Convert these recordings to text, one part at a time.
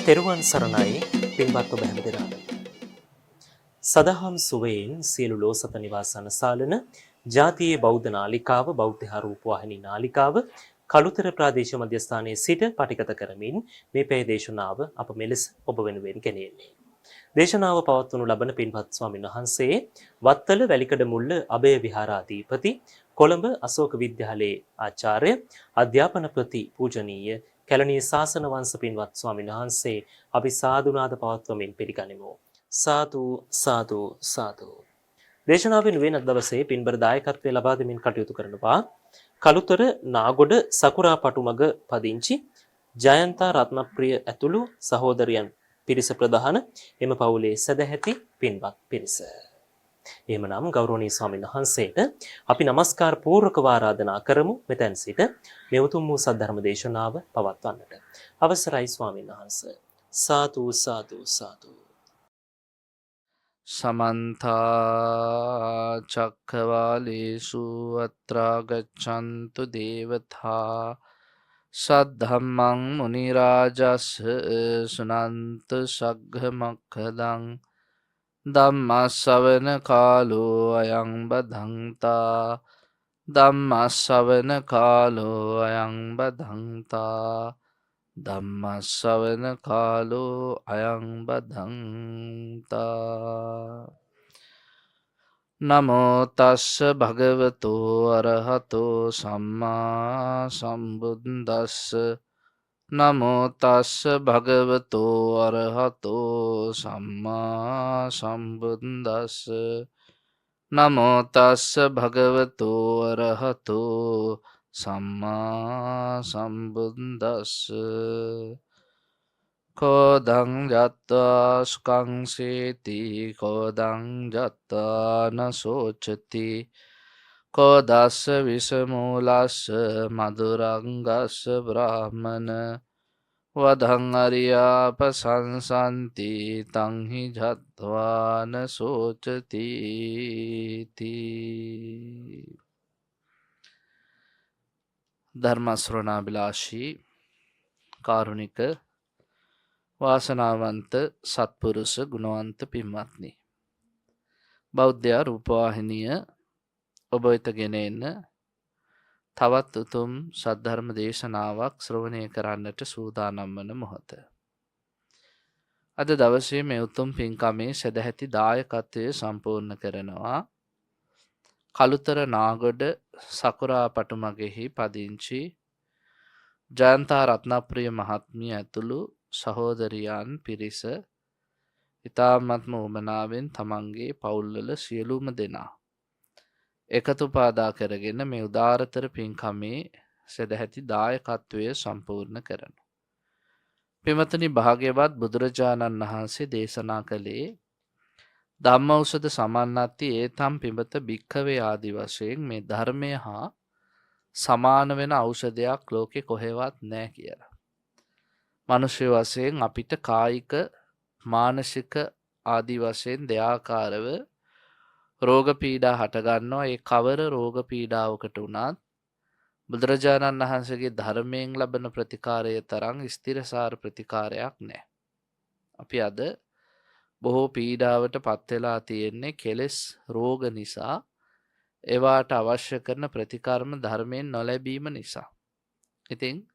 තෙරුවන් සරණයි පින්වත් ඔබ හැම දෙනාටම. සදහම් සුවයෙන් සියලු ලෝ සත නිවාස අනසාලන ජාතියේ බෞද්ධ නාලිකාව, බෞද්ධ හා රූපවාහිනී නාලිකාව කළුතර ප්‍රාදේශීය මධ්‍යස්ථානයේ සිට පටිගත කරමින් මේ පැය දේශනාව අප මෙලෙස ඔබ වෙනුවෙන් ගෙනෙන්නේ. දේශනාව පවත්වනු ලබන පින්වත් ස්වාමීන් වහන්සේ වත්තල වැලිකඩ මුල්ල අභය විහාරාධිපති, කොළඹ අශෝක විද්‍යාලයේ ආචාර්ය, අධ්‍යාපනපති පූජනීය කැලණිය ශාසන වංශ පින්වත් ස්වාමීන් වහන්සේ අපි සාදුනාද පවත්වමින් පිළිගනිමු. සාදු සාදු සාදු. දේශනාවෙන් වෙනත් දවසේ පින්බර දායකත්වය ලබා දෙමින් කටයුතු කරනවා කළුතර නාගොඩ සකුරා පටුමග පදිංචි ජයන්තා රත්නප්‍රිය ඇතුළු සහෝදරයන් පිරිස ප්‍රධාන එම පවුලේ සදැහැති පින්වත් පිරිස. එහෙමනම් ගෞරවනීය ස්වාමීන් වහන්සේට අපි নমස්කාර පූර්වකව ආරාධනා කරමු මෙතෙන් සිට මේ උතුම් වූ සද්ධර්ම දේශනාව පවත්වන්නට. අවසරයි ස්වාමීන් වහන්ස. සාදු සාදු සාදු. සමන්ත චක්කවාලේසු අත්‍රා ගච්ඡන්තු දේවතා සද්ධම්මං මුනි රාජස් සුනන්ත සග්ග මක්ඛදං ධම්මස්සවන කාලෝ අයං බදන්තා ධම්මස්සවන කාලෝ අයං බදන්තා ධම්මස්සවන කාලෝ අයං බදන්තා. නමෝ තස්ස භගවතු අරහතෝ සම්මා සම්බුද්දස්ස. නමෝ තස්ස භගවතු අරහතෝ සම්මා සම්බුද්දස්ස. නමෝ තස්ස භගවතු අරහතෝ සම්මා සම්බුද්දස්ස. කෝදං ජත්වා සුඛං සේති කෝදං ජත්වා නසෝචති කෝදස්ස විසමූලස්ස මధుරංගස්ස බ්‍රාහ්මන වදං අරියාපසංසන්ති තං හි ජත්වා නසෝචති. ධර්ම ශ්‍රවණාභිලාෂී කාරුණික වාසනාවන්ත සත්පුරුෂ ගුණවන්ත පින්වත්නි, බෞද්ධ රූපවාහිනිය ඔබ වෙත ගෙන එන තවත් උතුම් සද්ධර්ම දේශනාවක් ශ්‍රවණය කරන්නට සූදානම් වන මොහොත. අද දවසේ මේ උතුම් පින්කමේ සදැහැති දායකත්වය සම්පූර්ණ කරනවා කළුතර නාගොඩ සකුරා පටුමගෙහි පදිංචි ජයන්තා රත්නප්‍රිය මහත්මිය ඇතුළු සහෝදරියන් පිරිස ඉතාමත්ම උවමනාවෙන් තමන්ගේ පවුල්වල සියලුම දෙනා එකතු පාදා කරගෙන මේ උදාරතර පින්කමේ සදැහැති දායකත්වය සම්පූර්ණ කරනු. පින්වත්නි, භාග්‍යවත් බුදුරජාණන් වහන්සේ දේශනා කළේ ධම්මෞෂධ සමන්නත්ති ඒතම් පිඹත භික්ඛවේ ආදි වශයෙන් මේ ධර්මය හා සමාන වෙන ඖෂධයක් ලෝකේ කොහෙවත් නැහැ කියලා. මනුෂ්‍ය වශයෙන් අපිට කායික මානසික ආදි වශයෙන් දෙආකාරව රෝග පීඩා හට ගන්නවා. ඒ කවර රෝග පීඩාවකට වුණත් බුදුරජාණන් වහන්සේගේ ධර්මයෙන් ලබන ප්‍රතිකාරය තරම් ස්ථිරසාර ප්‍රතිකාරයක් නැහැ. අපි අද බොහෝ පීඩාවට පත් වෙලා තියෙන්නේ කෙලෙස් රෝග නිසා, ඒවාට අවශ්‍ය කරන ප්‍රතිකර්ම ධර්මයෙන් නොලැබීම නිසා. ඉතින්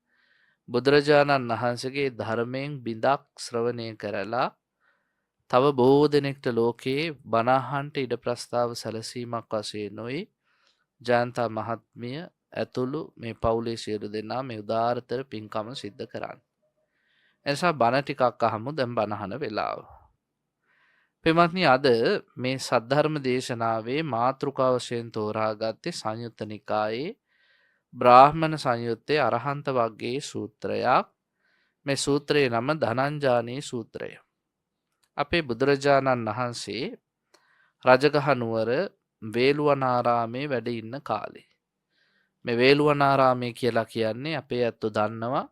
බුදුරජාණන් වහන්සේගේ ධර්මයෙන් බිඳක් ශ්‍රවණය කරලා තව බොහෝ දෙනෙක්ට ලෝකයේ බණ අහන්ට ඉඩ ප්‍රස්තාව සැලසීමක් වශයෙන් නොයි ජයන්තා මහත්මිය ඇතුළු මේ පවුලේ සියලු දෙනා මේ උදාාරතර පින්කම සිද්ධ කරන්න. එනිසා බණ ටිකක් අහමු. දැන් බණ අහන වෙලාව. පින්වත්නි, අද මේ සද්ධර්ම දේශනාවේ මාතෘකාව වශයෙන් තෝරාගත්තේ සංයුත්ත නිකායේ බ්‍රාහ්මණ සංයුත්තේ අරහන්ත වග්ගයේ සූත්‍රයක්. මේ සූත්‍රයේ නම ධනංජානී සූත්‍රය. අපේ බුදුරජාණන් වහන්සේ රජගහ නුවර වේළුවනාරාමේ වැඩ ඉන්න කාලේ. මේ වේළුවනාරාමේ කියලා කියන්නේ අපේ ඇත්තෝ දන්නවා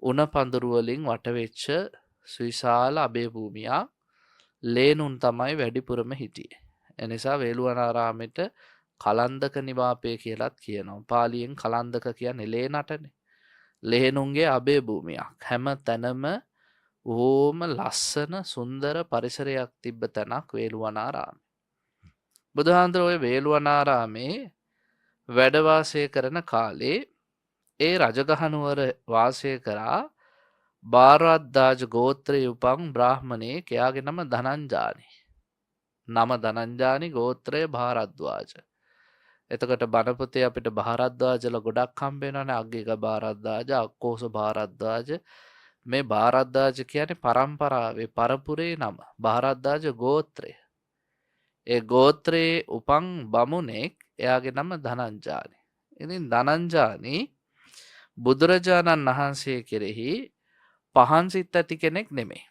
උණ පඳුරු වලින් වටවෙච්ච සුවිශාල අභය භූමියක්. ලේනුන් තමයි වැඩිපුරම හිටියේ. එනිසා වේළුවනාරාමෙට කලන්දක නිවාපය කියලත් කියනවා. පාලියෙන් කලන්දක කියන්නේ ලේනටනේ. ලේනුන්ගේ අභය භූමියක්. හැම තැනම බොහොම ලස්සන සුන්දර පරිසරයක් තිබ්බ තැනක් වේළුවනාරාමේ. බුදුහාමුදුරුවෝ ඔය වේළුවනාරාමේ වැඩ වාසය කරන කාලේ ඒ රජගහනුවර වාසය කරා භාරද්වාජ ගෝත්‍රයේ උපන් බ්‍රාහ්මණයෙක්. එයාගේ නම ධනංජානි. නම ධනංජානි, ගෝත්‍රය භාරද්වාජ. එතකොට බණ පොතේ අපිට භාරද්වාජලා ගොඩක් හම්බ වෙනවානේ. අග්ගික භාරද්වාජ, අක්කෝස භාරද්වාජ. මේ භාරද්වාජ කියන්නේ පරම්පරාවේ පරපුරේ නම. භාරද්වාජ ගෝත්‍රය. ඒ ගෝත්‍රයේ උපන් බමුණෙක්, එයාගේ නම ධනංජානි. ඉතින් ධනංජානි බුදුරජාණන් වහන්සේ කෙරෙහි පහන් සිත් ඇති කෙනෙක් නෙමෙයි.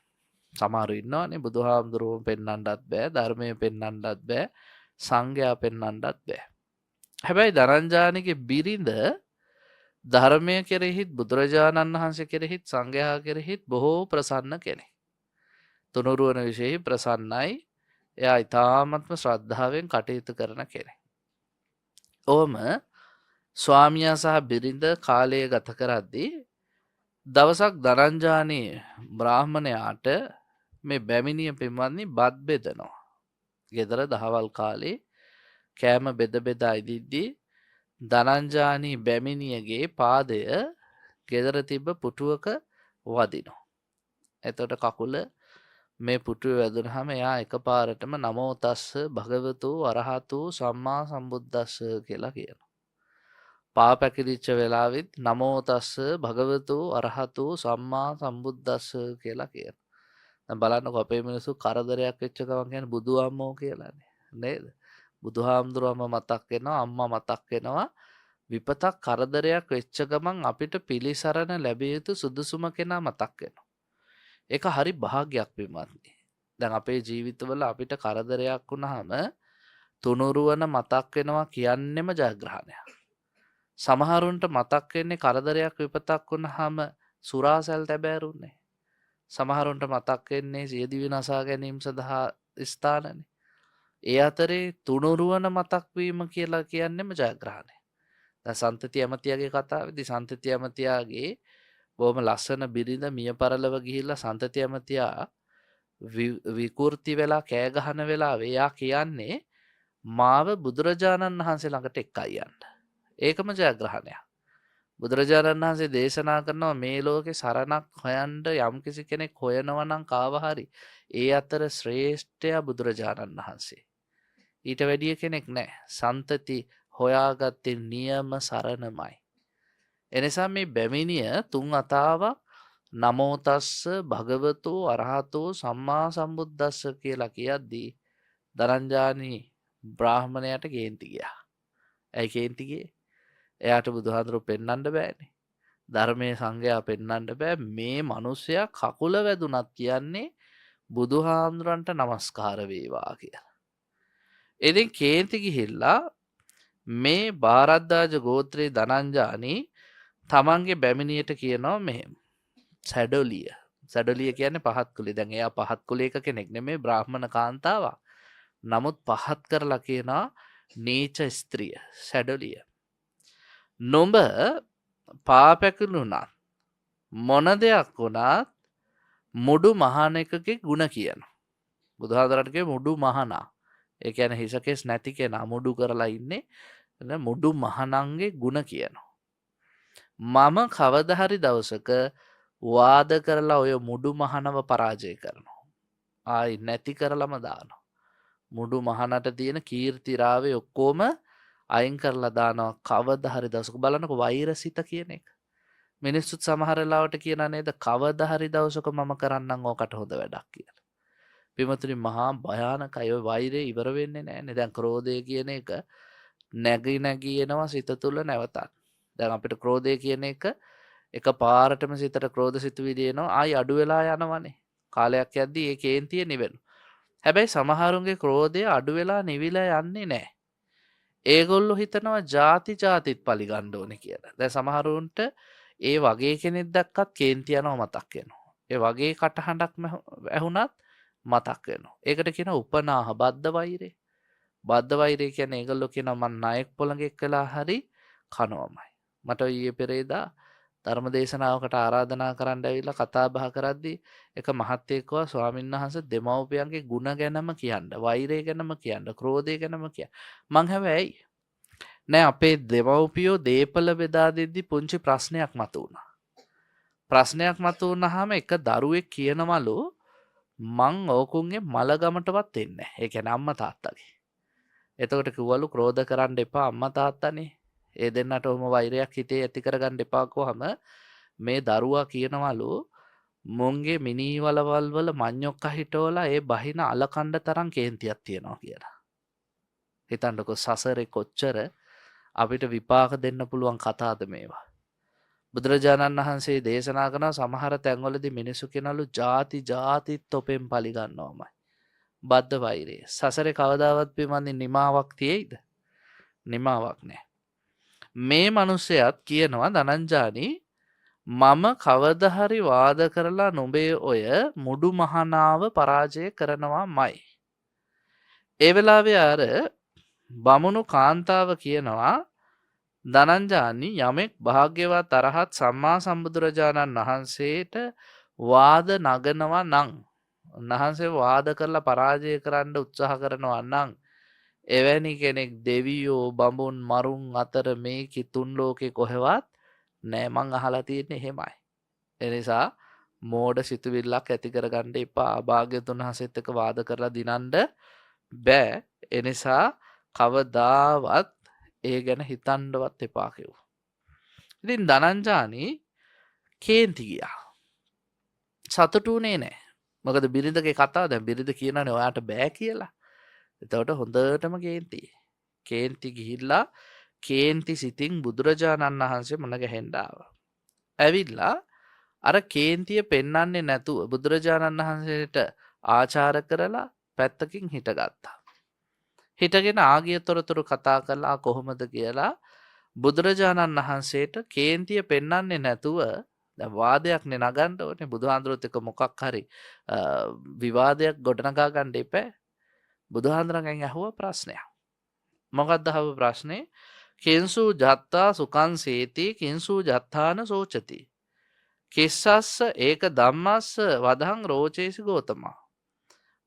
සමහරු ඉන්නවනේ බුදුහාමුදුරුවෝ පෙන්වන්නත් බෑ, ධර්මය පෙන්වන්නත් බෑ, සංඝයා පෙන්වන්නත් බෑ. හැබැයි ධනංජානිගේ බිරිඳ ධර්මය කෙරෙහිත් බුදුරජාණන් වහන්සේ කෙරෙහිත් සංඝයා කෙරෙහිත් බොහෝ ප්‍රසන්න කෙනෙක්. තුනුරුවන විශේෂයි ප්‍රසන්නයි. එයා ඉතාමත්ම ශ්‍රද්ධාවෙන් කටයුතු කරන කෙනෙක්. ඔහොම ස්වාමියා සහ බිරිඳ කාලය ගත කරද්දී දවසක් ධනංජානි බ්‍රාහ්මණයාට මේ බැමිණිය පින්වත්නි බත් බෙදනවා. ගෙදර දහවල් කාලේ කෑම බෙද බෙදා ඉදිද්දී ධනංජානි බැමිණියගේ පාදය ගෙදර තිබ්බ පුටුවක වදිනවා. එතකොට කකුල මේ පුටුවේ වැදුනහම එයා එකපාරටම නමෝ තස්ස භගවතු වරහතු සම්මා සම්බුද්දස්ස කියලා කියනවා. පා පැකිලිච්ච වෙලාවෙත් නමෝ තස්ස භගවතු අරහතු සම්මා සම්බුද්දස්ස කියලා කියනවා. දැන් බලන්නකෝ අපේ මිනිස්සු කරදරයක් වෙච්ච ගමන් කියන්නේ බුදු අම්මෝ කියලානේ නේද? බුදුහාමුදුරුවම මතක් වෙනවා, අම්මා මතක් වෙනවා. විපතක් කරදරයක් වෙච්ච ගමන් අපිට පිළිසරණ ලැබිය යුතු සුදුසුම කෙනා මතක් වෙනවා. ඒක හරි භාග්යක් පින්වත්නි. දැන් අපේ ජීවිතවල අපිට කරදරයක් වුණාම තුනුරුවන මතක් වෙනවා කියන්නෙම ජයග්‍රහණයක්. සමහරුන්ට මතක් වෙන්නේ කරදරයක් විපතක් වුණාම සුරාසැල් තැබෑරුන්නේ. සමහරුන්ට මතක් වෙන්නේ සියදිවි නසා ගැනීම සඳහා ස්ථානනේ. ඒ අතරේ තුනුරුවන මතක් වීම කියලා කියන්නෙම ජයග්‍රහණය. දැන් සන්තති ඇමතියාගේ කතාවේදී සන්තති ඇමතියාගේ බොහොම ලස්සන බිරිඳ මිය පරලොව ගිහිල්ලා සන්තති ඇමතියා විකෘති වෙලා කෑ ගහන වෙලාවේ එයා කියන්නේ මාව බුදුරජාණන් වහන්සේ ළඟට එක්කයි යන්න. ඒකම ජයග්‍රහණයක්. බුදුරජාණන් වහන්සේ දේශනා කරනවා මේ ලෝකේ සරණක් හොයන්න යම්කිසි කෙනෙක් හොයනවා නම් කාව හරි ඒ අතර ශ්‍රේෂ්ඨයා බුදුරජාණන් වහන්සේ. ඊට වැඩිය කෙනෙක් නෑ. සන්තති හොයාගත්තේ නියම සරණමයි. එනිසා මේ බැමිණිය තුන් අතාවක් නමෝ තස්ස භගවතු අරහතෝ සම්මා සම්බුද්දස්ස කියලා කියද්දී ධනංජානි බ්‍රාහ්මණයාට කේන්ති ගියා. ඇයි කේන්ති ගියේ? එයාට බුදුහාඳුරු පෙන්වන්න බෑනේ. ධර්මයේ සංඝයා පෙන්වන්න බෑ. මේ මිනිස්සයා කකුල වැදුනත් කියන්නේ බුදුහාඳුරන්ට නමස්කාර වේවා කියලා. ඉතින් කේන්ති ගිහිල්ලා මේ භාරද්වාජ ගෝත්‍රයේ ධනංජානි තමන්ගේ බැමිණියට කියනවා මෙහෙම. සැඩොලිය. සැඩොලිය කියන්නේ පහත් කුලේ. දැන් එයා පහත් කුලයක කෙනෙක් නෙමෙයි, බ්‍රාහ්මණ කාන්තාවක්. නමුත් පහත් කරලා කියනවා නීච ස්ත්‍රිය, සැඩොලිය. නුඹ පාපැකිලුණත් මොන දෙයක් වුණත් මුඩු මහානෙකගේ ගුණ කියනවා. බුදුහාදරට කිව්වේ මුඩු මහනා. ඒ කියන්නේ හිසකෙස් නැති කෙනා මුඩු කරලා ඉන්නේ. මුඩු මහණන්ගේ ගුණ කියනවා. මම කවදා හරි දවසක වාද කරලා ඔය මුඩු මහනව පරාජය කරනවා. ආයි නැති කරලම දානවා. මුඩු මහනට තියෙන කීර්තිරාවේ ඔක්කොම අයින් කරලා දානවා කවදා හරි දවසක. බලන්නකො වෛරසිත කියන එක. මිනිස්සුත් සමහර වෙලාවට කියනා නේද කවදා හරි දවසක මම කරන්නම් ඕකට හොඳ වැඩක් කියලා. පින්වතුනි මහා භයානකයි ඔය වෛරය ඉවර වෙන්නේ නෑනේ. දැන් ක්‍රෝධය කියන එක නැගී නැගී එනවා සිත තුළ නැවතත්. දැන් අපිට ක්‍රෝධය කියන එක එක පාරටම සිතට ක්‍රෝධ සිතුවිලි එනවා, ආයි අඩු වෙලා යනවනේ. කාලයක් යද්දී ඒ කේන්තිය නිවෙනවා. හැබැයි සමහරුන්ගේ ක්‍රෝධය අඩු වෙලා නිවිලා යන්නේ නෑ. ඒගොල්ලෝ හිතනවා ජාති ජාතිත් පරිගන්න ඕනේ කියලා. දැන් සමහරුන්ට ඒ වගේ කෙනෙක් දැක්කත් කේන්ති යනවා මතක් වෙනවා. ඒ වගේ කටහඬක් ඇහුණත් මතක් වෙනවා. ඒකට කියනවා උපනාහ බද්ධ වෛරය. බද්ධ වෛරය කියන්නේ ඒගොල්ලෝ කියනවා මං නායක පොළඟෙක් වෙලා හරි කනවමයි. මට ඊයේ පෙරේදා ධර්ම දේශනාවකට ආරාධනා කරන්න ඇවිල්ලා කතා බහ කරද්දී එක මහත්තයෙක් කිව්වා, ස්වාමීන් වහන්සේ දෙමව්පියන්ගේ ගුණ ගැනම කියන්න, වෛරය ගැනම කියන්න, ක්‍රෝධය ගැනම කියන්න. මං හැබැයි ඇයි? නෑ, අපේ දෙමව්පියෝ දීපල බෙදා දෙද්දි පුංචි ප්‍රශ්නයක් මතුවුණා. ප්‍රශ්නයක් මතුවුනහම එක දරුවෙක් කියනවලු මං ඕකුන්ගේ මලගමටවත් එන්නේ නෑ. ඒ කියන්නේ අම්මා තාත්තගේ. එතකොට කිව්වලු ක්‍රෝධ කරන්න එපා අම්මා තාත්තනේ. ඒ දෙන්නට ඔහොම වෛරයක් හිතේ ඇති කරගන්න එපා කිව්වහම මේ දරුවා කියනවලු මුන්ගේ මිනී වලවල් වල මඤ්ඤොක්ක හිටවලා ඒ බහින අලකණ්ඩ තරම් කේන්තියක් තියෙනවා කියලා. හිතන්නකෝ සසරේ කොච්චර අපිට විපාක දෙන්න පුළුවන් කතාද මේවා. බුදුරජාණන් වහන්සේ දේශනා කරන සමහර තැන්වලදී මිනිස්සු කියනලු ජාති ජාතිත් ඔපෙන් පලි ගන්නවමයි. බද්ධ වෛරය. සසරේ කවදාවත් පින්වත්නි නිමාවක් තියෙයිද? නිමාවක් නෑ. මේ මිනිස්සයත් කියනවා ධනංජානි මම කවදා හරි වාද කරලා නුඹේ ඔය මුඩු මහනාව පරාජය කරනවාමයි. ඒ වෙලාවේ අර බමුණු කාන්තාව කියනවා ධනංජානි යමෙක් භාග්‍යවත් අරහත් සම්මා සම්බුදුරජාණන් වහන්සේට වාද නගනවා නම්, උන්වහන්සේ වාද කරලා පරාජය කරන්න උත්සාහ කරනවා නම්, එවැනි කෙනෙක් දෙවියෝ බඹුන් මරුන් අතර මේ තුන් ලෝකේ කොහෙවත් නෑ. මං අහලා තියෙන්නේ එහෙමයි. ඒ නිසා මෝඩ සිතුවිල්ලක් ඇති කරගන්න එපා. භාග්‍යවතුන් වහන්සේත් එක්ක වාද කරලා දිනන්න බෑ. ඒ නිසා කවදාවත් ඒ ගැන හිතන්නවත් එපා කිව්වා. ඉතින් ධනංජානි කේන්ති ගියා. සතුටු වුණේ නෑ. මොකද බිරිඳගේ කතාව දැන් බිරිඳ කියනනේ ඔයාට බෑ කියලා. එතකොට හොඳටම කේන්ති. කේන්ති ගිහිල්ලා කේන්ති සිතින් බුදුරජාණන් වහන්සේ මුණ ගැහෙන්න ආවා. ඇවිල්ලා අර කේන්තිය පෙන්වන්නේ නැතුව බුදුරජාණන් වහන්සේට ආචාර කරලා පැත්තකින් හිටගත්තා. හිටගෙන ආගිය තොරතුරු කතා කළා කොහොමද කියලා බුදුරජාණන් වහන්සේට කේන්තිය පෙන්වන්නේ නැතුව, දැන් වාදයක් නේ නගන්න ඕනේ බුදුහාඳුරත් එක්ක මොකක් හරි විවාදයක් ගොඩනගා ගන්න එපා. බුදුහාඳුරගෙන් ඇහුවා ප්‍රශ්නයක්. මොකක්ද අහපු ප්‍රශ්නේ? කිංසු ජත්තා සුඛං සේති කිංසු ජත්තාන සෝචති. කිස්සස්ස ඒක ධම්මස්ස වදං රෝචේසි ගෝතමා.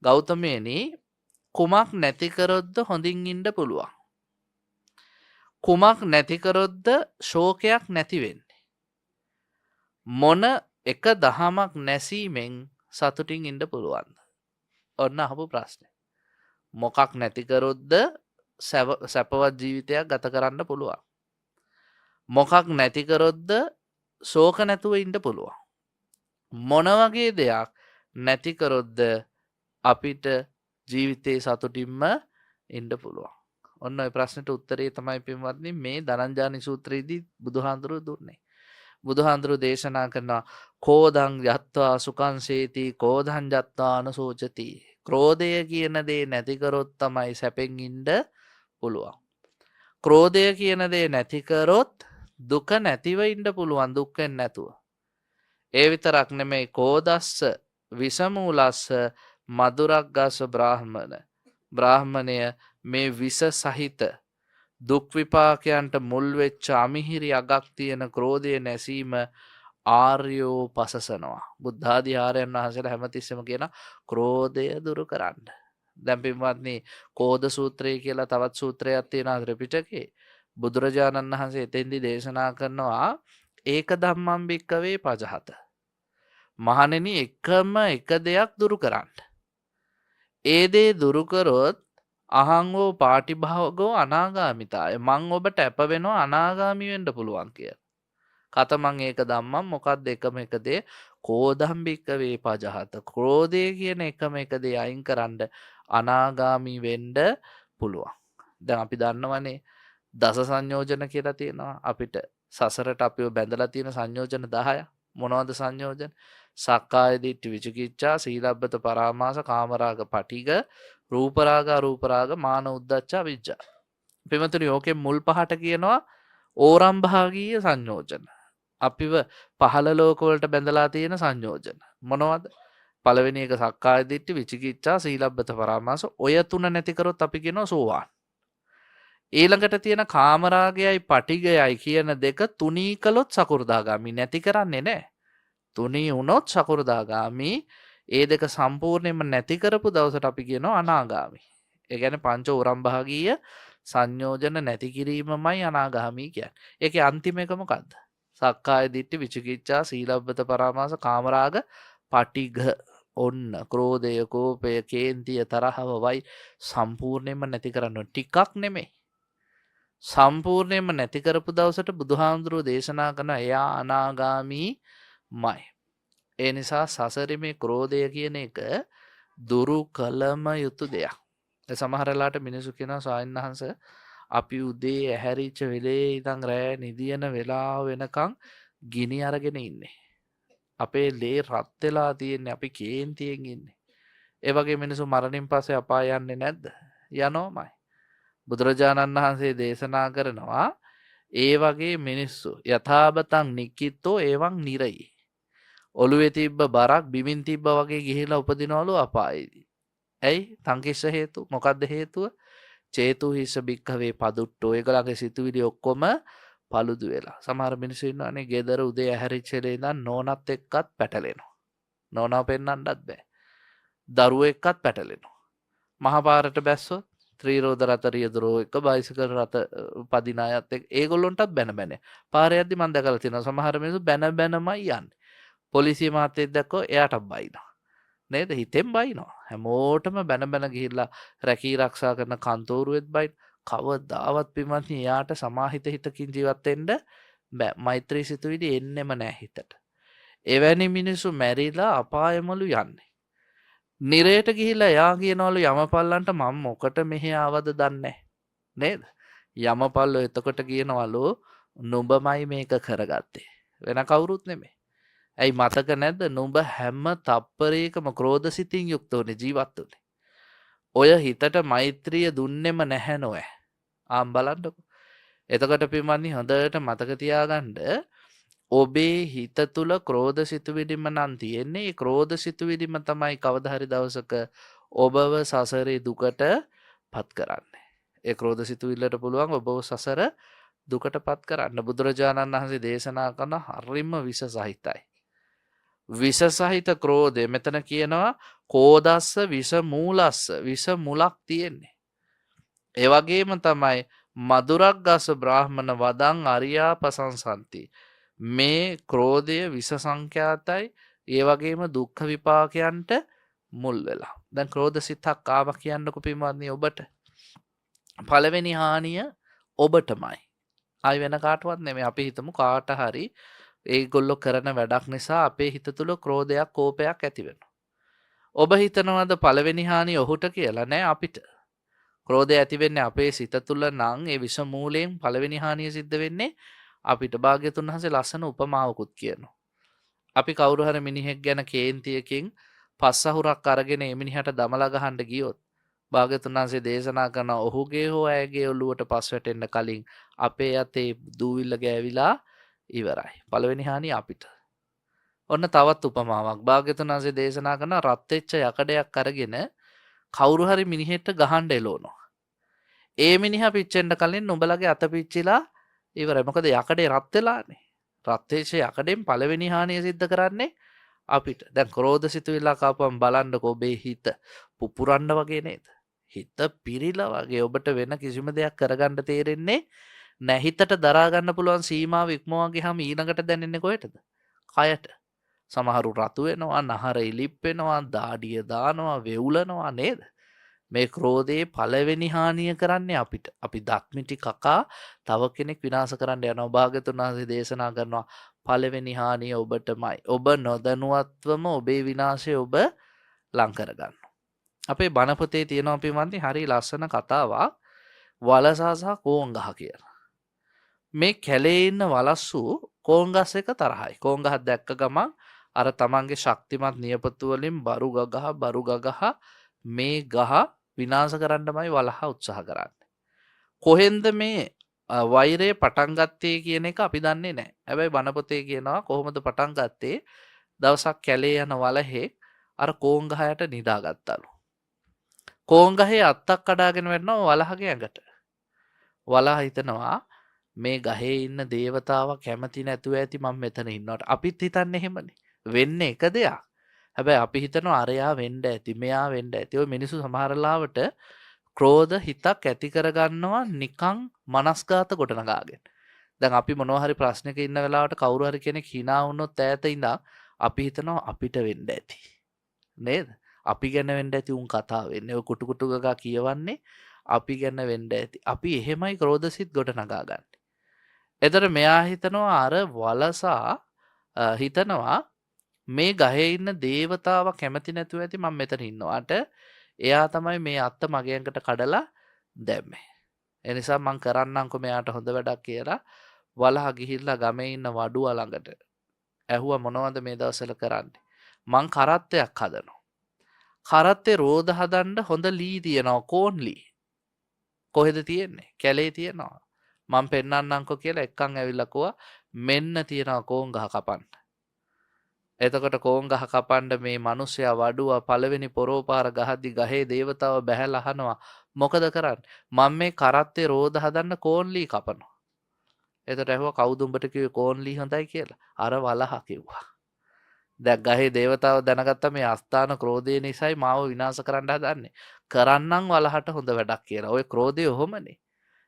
ගෞතමයනි, කුමක් නැති කරොත්ද හොඳින් ඉන්න පුළුවන්? කුමක් නැති කරොත්ද ශෝකයක් නැති වෙන්නේ? මොන එක දහමක් නැසීමෙන් සතුටින් ඉන්න පුළුවන්ද? ඔන්න අහපු ප්‍රශ්නේ. මොකක් නැති කරොත්ද සැපවත් ජීවිතයක් ගත කරන්න පුළුවන්? මොකක් නැති කරොත්ද ශෝක නැතුව ඉන්න පුළුවන්? මොන වගේ දෙයක් නැති කරොත්ද අපිට ජීවිතේ සතුටින්ම ඉන්න පුළුවන්? ඔන්න ඔය ප්‍රශ්නෙට උත්තරේ තමයි පින්වත්නි මේ ධනංජානි සූත්‍රයේදී බුදුහාඳුරුවෝ දුන්නේ. බුදුහාඳුරුවෝ දේශනා කරනවා කෝදං යත්වා සුඛං සේති කෝදං යත්වා අනසෝචති. ක්‍රෝධය කියන දේ නැති කරොත් තමයි සැපෙන් ඉන්න පුළුවන්. ක්‍රෝධය කියන දේ නැති කරොත් දුක නැතිව ඉන්න පුළුවන්, දුක් වෙන්නේ නැතුව. ඒ විතරක් නෙමෙයි, කෝදස්ස විසමූලස්ස මధుරග්ගස්ස බ්‍රාහ්මණ. බ්‍රාහ්මණය මේ විස සහිත දුක් විපාකයන්ට මුල් වෙච්ච අමිහිරි අගක් තියෙන ක්‍රෝධය නැසීම ආර්යෝ පසසනවා. බුද්ධාදී ආර්යයන් වහන්සේලා හැමතිස්සෙම කියන ක්‍රෝධය දුරු කරන්න. දැන් පින්වත්නි කෝධ සූත්‍රය කියලා තවත් සූත්‍රයක් තියෙනවා ත්‍රිපිටකේ. බුදුරජාණන් වහන්සේ එතෙන්දී දේශනා කරනවා ඒක ධම්මං භික්කවේ පජහත. මහණෙනි, එකම එක දෙයක් දුරු කරන්න. ඒ දේ දුරු කරොත් අහං වූ පාටිභාගෝ අනාගාමිතාය. මං ඔබට ඇප වෙනවා අනාගාමි වෙන්න පුළුවන් කියලා. කතමං ඒක ධම්මං, මොකද්ද එකම එක දේ? කෝධම් භික්කවේ පජහත. ක්‍රෝධය කියන එකම එක දේ අයින් කරන්න අනාගාමි වෙන්න පුළුවන්. දැන් අපි දන්නවනේ දස සංයෝජන කියලා තියෙනවා. අපිට සසරට අපිව බැඳලා තියෙන සංයෝජන 10. මොනවද සංයෝජන? සක්කාය දිට්ඨි විචිකිච්ඡා, සීලබ්බත පරාමාස, කාමරාග පටිඝ, රූපරාග අරූපරාග, මාන උද්ධච්ච අවිජ්ජා. පින්වතුනි, ඕකෙන් මුල් පහට කියනවා ඕරම්භාගීය සංයෝජන. අපිව පහළ ලෝක වලට බැඳලා තියෙන සංයෝජන මොනවද? පළවෙනි එක සක්කාය දිට්ඨි විචිකිච්ඡා සීලබ්බත පරාමාස. ඔය තුන නැති කරොත් අපි කියනවා සෝවාන්. ඊළඟට තියෙන කාමරාගයයි පටිඝයයි කියන දෙක තුනී කළොත් සකෘදාගාමි. නැති කරන්නේ නෑ. තුනී වුණොත් සකෘදාගාමි. ඒ දෙක සම්පූර්ණයෙන්ම නැති කරපු දවසට අපි කියනවා අනාගාමි. ඒ කියන්නේ පංච උරම්භාගීය සංයෝජන නැති කිරීමමයි අනාගාමි කියන්නේ. ඒකේ අන්තිම එක මොකද්ද? සක්කාය දිට්ඨි, විචිකිච්ඡා, සීලබ්බත පරාමාස, කාමරාග, පටිඝ. ඔන්න ක්‍රෝධය, කෝපය, කේන්තිය, තරහව, වයි සම්පූර්ණයෙන්ම නැති කරන්න ඕන. ටිකක් නෙමෙයි. සම්පූර්ණයෙන්ම නැති කරපු දවසට බුදුහාමුදුරුවෝ දේශනා කරන එයා අනාගාමීමයි. ඒ නිසා සසරේ මේ ක්‍රෝධය කියන එක දුරු කළම යුතු දෙයක්. ඒ සමහර වෙලාවට මිනිස්සු කියනවා ස්වාමීන් වහන්සේ අපි උදේ ඇහැරිච්ච වෙලේ ඉඳන් රෑ නිදියන වෙලාව වෙනකන් ගිනි අරගෙන ඉන්නේ. අපේ ලේ රත් වෙලා තියෙන්නේ, අපි කේන්තියෙන් ඉන්නේ. ඒ වගේ මිනිස්සු මරණින් පස්සේ අපාය යන්නේ නැද්ද? යනෝමයි. බුදුරජාණන් වහන්සේ දේශනා කරනවා ඒ වගේ මිනිස්සු යථාබතං නික්කිත්තෝ එවං නිරයි. ඔළුවේ තිබ්බ බරක් බිමින් තිබ්බ වගේ ගිහිලා උපදිනවලු අපායේදී. ඇයි? තංකිස්ස හේතු. මොකද්ද හේතුව? චේතු හිස්ස භික්ඛවේ පදුට්ටෝ. ඒගොල්ලන්ගේ සිතුවිලි ඔක්කොම පළුදු වෙලා. සමහර මිනිස්සු ඉන්නවනේ ගෙදර උදේ ඇහැරිච්ච වෙලේ ඉඳන් නෝනත් එක්කත් පැටලෙනවා. නෝනාව පෙන්නන්නත් බෑ. දරුවෝ එක්කත් පැටලෙනවා. මහපාරට බැස්සොත් ත්‍රිරෝද රථ රියදුරෝ එක්ක බයිසිකල් රථ පදින අයත් එක්ක ඒගොල්ලොන්ටත් බැන බැන. පාරේ යද්දි මං දැකලා තියෙනවා සමහර මිනිස්සු බැන බැනමයි යන්නේ. පොලිසිය මහත්තයෙක් දැක්කොත් එයාටත් බයිනවා. නේද? හිතෙන් බයිනවා. හැමෝටම බැන බැන ගිහිල්ලා රැකී ආරක්ෂා කරන කන්තෝරුවෙත් බයින. කවදාවත් පින්වත්නි එයාට සමාහිත හිතකින් ජීවත් වෙන්න බෑ. මෛත්‍රී සිතුවිලි එන්නෙම නෑ හිතට. එවැනි මිනිස්සු මැරිලා අපායමලු යන්නේ. නිරයට ගිහිල්ලා එයා කියනවලු යමපල්ලන්ට මම මොකට මෙහෙ ආවද දන්නේ නේද? යමපල්ලෝ එතකොට කියනවලු නුඹමයි මේක කරගත්තේ. වෙන කවුරුත් නෙමෙයි. ඇයි මතක නැද්ද නුඹ හැම තප්පරයකම ක්‍රෝධ සිතින් යුක්ත වුනේ ජීවත් වුනේ. ඔය හිතට මෛත්‍රිය දුන්නෙම නැහැ නොෑ. ආම් බලන්නකෝ. එතකොට පින්වත්නි හොඳට මතක තියාගන්න ඔබේ හිත තුල ක්‍රෝධ සිතුවිලිම නම් තියෙන්නේ. ඒ ක්‍රෝධ සිතුවිලිම තමයි කවදා හරි දවසක ඔබව සසරේ දුකට පත් කරන්නේ. ඒ ක්‍රෝධ සිතුවිල්ලට පුළුවන් ඔබව සසර දුකට පත් කරන්න. බුදුරජාණන් වහන්සේ දේශනා කරන හරිම විෂ සහිතයි. විෂ සහිත ක්‍රෝධය මෙතන කියනවා කෝදස්ස විෂ මූලස්ස, විෂ මුලක් තියෙන්නේ. ඒ වගේම තමයි මధుරග්ගස බ්‍රාහ්මණ වදං අරියා පසංසන්ති. මේ ක්‍රෝධය විෂ සංඛ්‍යාතයි, ඒ වගේම දුක්ඛ විපාකයන්ට මුල් වෙලා. දැන් ක්‍රෝධ සිතක් ආවා කියන්නකො පින්වත්නි ඔබට. පළවෙනි හානිය ඔබටමයි. ආයි වෙන කාටවත් නෙමෙයි. අපි හිතමු කාට හරි ඒගොල්ලෝ කරන වැඩක් නිසා අපේ හිත තුළ ක්‍රෝධයක් කෝපයක් ඇති වෙනවා. ඔබ හිතනවද පළවෙනි හානිය ඔහුට කියලා? නෑ, අපිට. ක්‍රෝධය ඇති වෙන්නේ අපේ සිත තුළ නම් ඒ විෂ මූලයෙන් පළවෙනි හානිය සිද්ධ වෙන්නේ අපිට. භාග්‍යතුන් වහන්සේ ලස්සන උපමාවකුත් කියනවා. අපි කවුරු හරි මිනිහෙක් ගැන කේන්තියකින් පස් අහුරක් අරගෙන ඒ මිනිහට දමලා ගහන්න ගියොත් භාග්‍යතුන් වහන්සේ දේශනා කරන ඔහුගේ හෝ ඇයගේ ඔළුවට පස් වැටෙන්න කලින් අපේ අතේ දූවිල්ල ගෑවිලා ඉවරයි. පළවෙනි හානිය අපිට. ඔන්න තවත් උපමාවක්. භාග්‍යතුන් වහන්සේ දේශනා කරන රත් වෙච්ච යකඩයක් අරගෙන කවුරු හරි මිනිහෙක්ට ගහන්න එළවනවා. ඒ මිනිහා පිච්චෙන්න කලින් නුඹලගේ අත පිච්චිලා ඉවරයි. මොකද යකඩේ රත් වෙලානේ. රත් වෙච්ච යකඩෙන් පළවෙනි හානිය සිද්ධ කරන්නේ අපිට. දැන් ක්‍රෝධ සිතුවිල්ලක් ආපුවම බලන්නකෝ ඔබේ හිත පුපුරන්න වගේ නේද? හිත පිරීලා වගේ ඔබට වෙන කිසිම දෙයක් කරගන්න තේරෙන්නේ නැහැ. හිතට දරා ගන්න පුළුවන් සීමාව ඉක්මවා ගියාම ඊළඟට දැනෙන්නේ කොහෙටද? කයට. සමහරු රතු වෙනවා, නහර ඉලිප් වෙනවා, දාඩිය දානවා, වෙවුලනවා නේද? මේ ක්‍රෝධයේ පළවෙනි හානිය කරන්නේ අපිට. අපි දත්මිටි කකා තව කෙනෙක් විනාශ කරන්න යනවා. භාග්‍යතුන් වහන්සේ දේශනා කරනවා පළවෙනි හානිය ඔබටමයි. ඔබ නොදැනුවත්වම ඔබේ විනාශය ඔබ ලං කරගන්නවා. අපේ බණ පොතේ තියෙනවා පින්වත්නි හරි ලස්සන කතාවක්, වලසා සහ කෝන් ගහ කියලා. මේ කැලේ ඉන්න වලස්සු කෝන් ගස් එක තරහයි. කෝන් ගහක් දැක්ක ගමන් අර තමන්ගේ ශක්තිමත් නියපොතු වලින් බරු ගගහ බරු ගගහ මේ ගහ විනාශ කරන්නමයි වලහා උත්සාහ කරන්නේ. කොහෙන්ද මේ වෛරය පටන් ගත්තේ කියන එක අපි දන්නේ නැහැ. හැබැයි බණ පොතේ කියනවා කොහොමද පටන් ගත්තේ? දවසක් කැලේ යන වලහෙක් අර කෝන් ගහ යට නිදාගත්තලු. කෝන් ගහේ අත්තක් කඩාගෙන වැටෙනවා වලහගේ ඇඟට. වලහා හිතනවා මේ ගහේ ඉන්න දේවතාවා කැමති නැතුව ඇති මම මෙතන ඉන්නවට. අපිත් හිතන්නේ එහෙමනේ. වෙන්නේ එක දෙයක්. හැබැයි අපි හිතනවා අරයා වෙන්න ඇති, මෙයා වෙන්න ඇති. ඔය මිනිස්සු සමහර ලාවට ක්‍රෝධ හිතක් ඇති කරගන්නවා නිකන් මනස්ගාත ගොඩනගාගෙන. දැන් අපි මොනවා හරි ප්‍රශ්නයක ඉන්න වෙලාවට කවුරු හරි කෙනෙක් hina වුණොත් ඈත ඉඳන් අපි හිතනවා අපිට වෙන්න ඇති. නේද? අපි ගැන වෙන්න ඇති උන් කතා වෙන්නේ. ඔය කුටු කුටු ගගා කියවන්නේ අපි ගැන වෙන්න ඇති. අපි එහෙමයි ක්‍රෝධසිත ගොඩනගා ගන්න. එතකොට මෙයා හිතනවා අර වලසා හිතනවා මේ ගහේ ඉන්න දේවතාවා කැමති නැතුව ඇති මම මෙතන ඉන්නවාට. එයා තමයි මේ අත්ත මගේ ඇඟට කඩලා දැම්මේ. ඒ නිසා මං කරන්නම්කෝ මෙයාට හොඳ වැඩක් කියලා වලහා ගිහිල්ලා ගමේ ඉන්න වඩුවා ළඟට ඇහුවා මොනවද මේ දවස්වල කරන්නේ? මං කරත්තයක් හදනවා. කරත්තේ රෝද හදන්න හොඳ ලී තියෙනවා, කෝන් ලී. කොහෙද තියෙන්නේ? කැලේ තියෙනවා. මං පෙන්නන්නම්කෝ කියලා එක්කන් ඇවිල්ලා කිව්වා මෙන්න තියෙනවා කෝන් ගහ කපන්න. එතකොට කෝන් ගහ කපන්න මේ මිනිස්සයා වඩුවා පළවෙනි පොරෝපාර ගහද්දි ගහේ දේවතාව බැහැලා අහනවා මොකද කරන්නේ? මං මේ කරත්තේ රෝද හදන්න කෝන් ලී කපනවා. එතකොට ඇහුවා කවුද උඹට කිව්වේ කෝන් ලී හොඳයි කියලා? අර වලහා කිව්වා. දැන් ගහේ දේවතාව දැනගත්තා මේ අස්ථාන ක්‍රෝධය නිසායි මාව විනාශ කරන්න හදන්නේ. කරන්නම් වලහට හොඳ වැඩක් කියලා. ඔය ක්‍රෝධය ඔහොමනේ.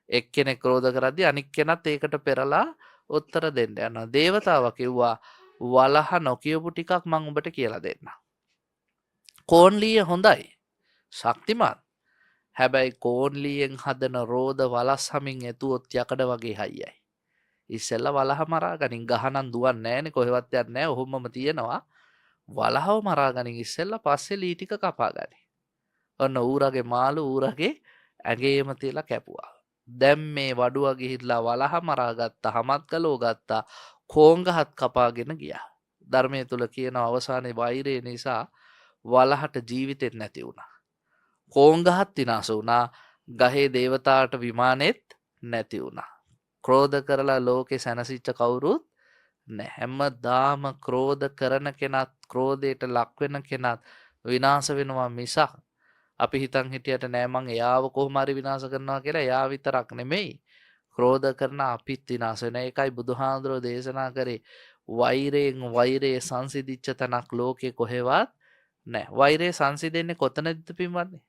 එක්කෙනෙක් ක්‍රෝධ කරද්දි අනික් කෙනත් ඒකට පෙරලා උත්තර දෙන්න යනවා. දේවතාව කිව්වා වලහ නොකියපු ටිකක් මං උඹට කියලා දෙන්නම්. කෝන් ලීය හොඳයි. ශක්තිමත්. හැබැයි කෝන් ලීයෙන් හදන රෝද වලස් හමින් ඇතුවොත් යකඩ වගේ හයියයි. ඉස්සෙල්ලා වලහ මරා ගනින්. ගහනම් දුවන්නේ නෑනේ, කොහෙවත් යන්නේ නෑ, ඔහොමම තියෙනවා. වලහව මරා ගනින් ඉස්සෙල්ලා, පස්සේ ලී ටික කපා ගනි. ඔන්න ඌරගේ මාළු ඌරගේ ඇඟේම තියලා කැපුවා. දැන් මේ වඩුවා ගිහිල්ලා වලහ මරා ගත්තා, හමත් ගලෝ ගත්තා, කෝන් ගහත් කපාගෙන ගියා. ධර්මයේ තුල කියන අවසානයේ වෛරය නිසා වලහට ජීවිතෙත් නැති වුණා. කෝන් ගහත් විනාශ වුණා, ගහේ දේවතාවට විමානෙත් නැති වුණා. ක්‍රෝධ කරලා ලෝකේ සැනසෙච්ච කවුරුත් නෑ. හැමදාම ක්‍රෝධ කරන කෙනත් ක්‍රෝධයට ලක් වෙන කෙනත් විනාශ වෙනවා මිසක් අපි හිතන් හිටියට නෑ මං එයාව කොහොම හරි විනාශ කරනවා කියලා. එයා විතරක් නෙමෙයි, ක්‍රෝධ කරන අපිත් විනාශ වෙනවා. ඒකයි බුදුහාඳුරෝ දේශනා කරේ වෛරයෙන් වෛරය සංසිඳිච්ච තැනක් ලෝකේ කොහෙවත් නෑ. වෛරය සංසිඳෙන්නේ කොතනදද පින්වත්නි?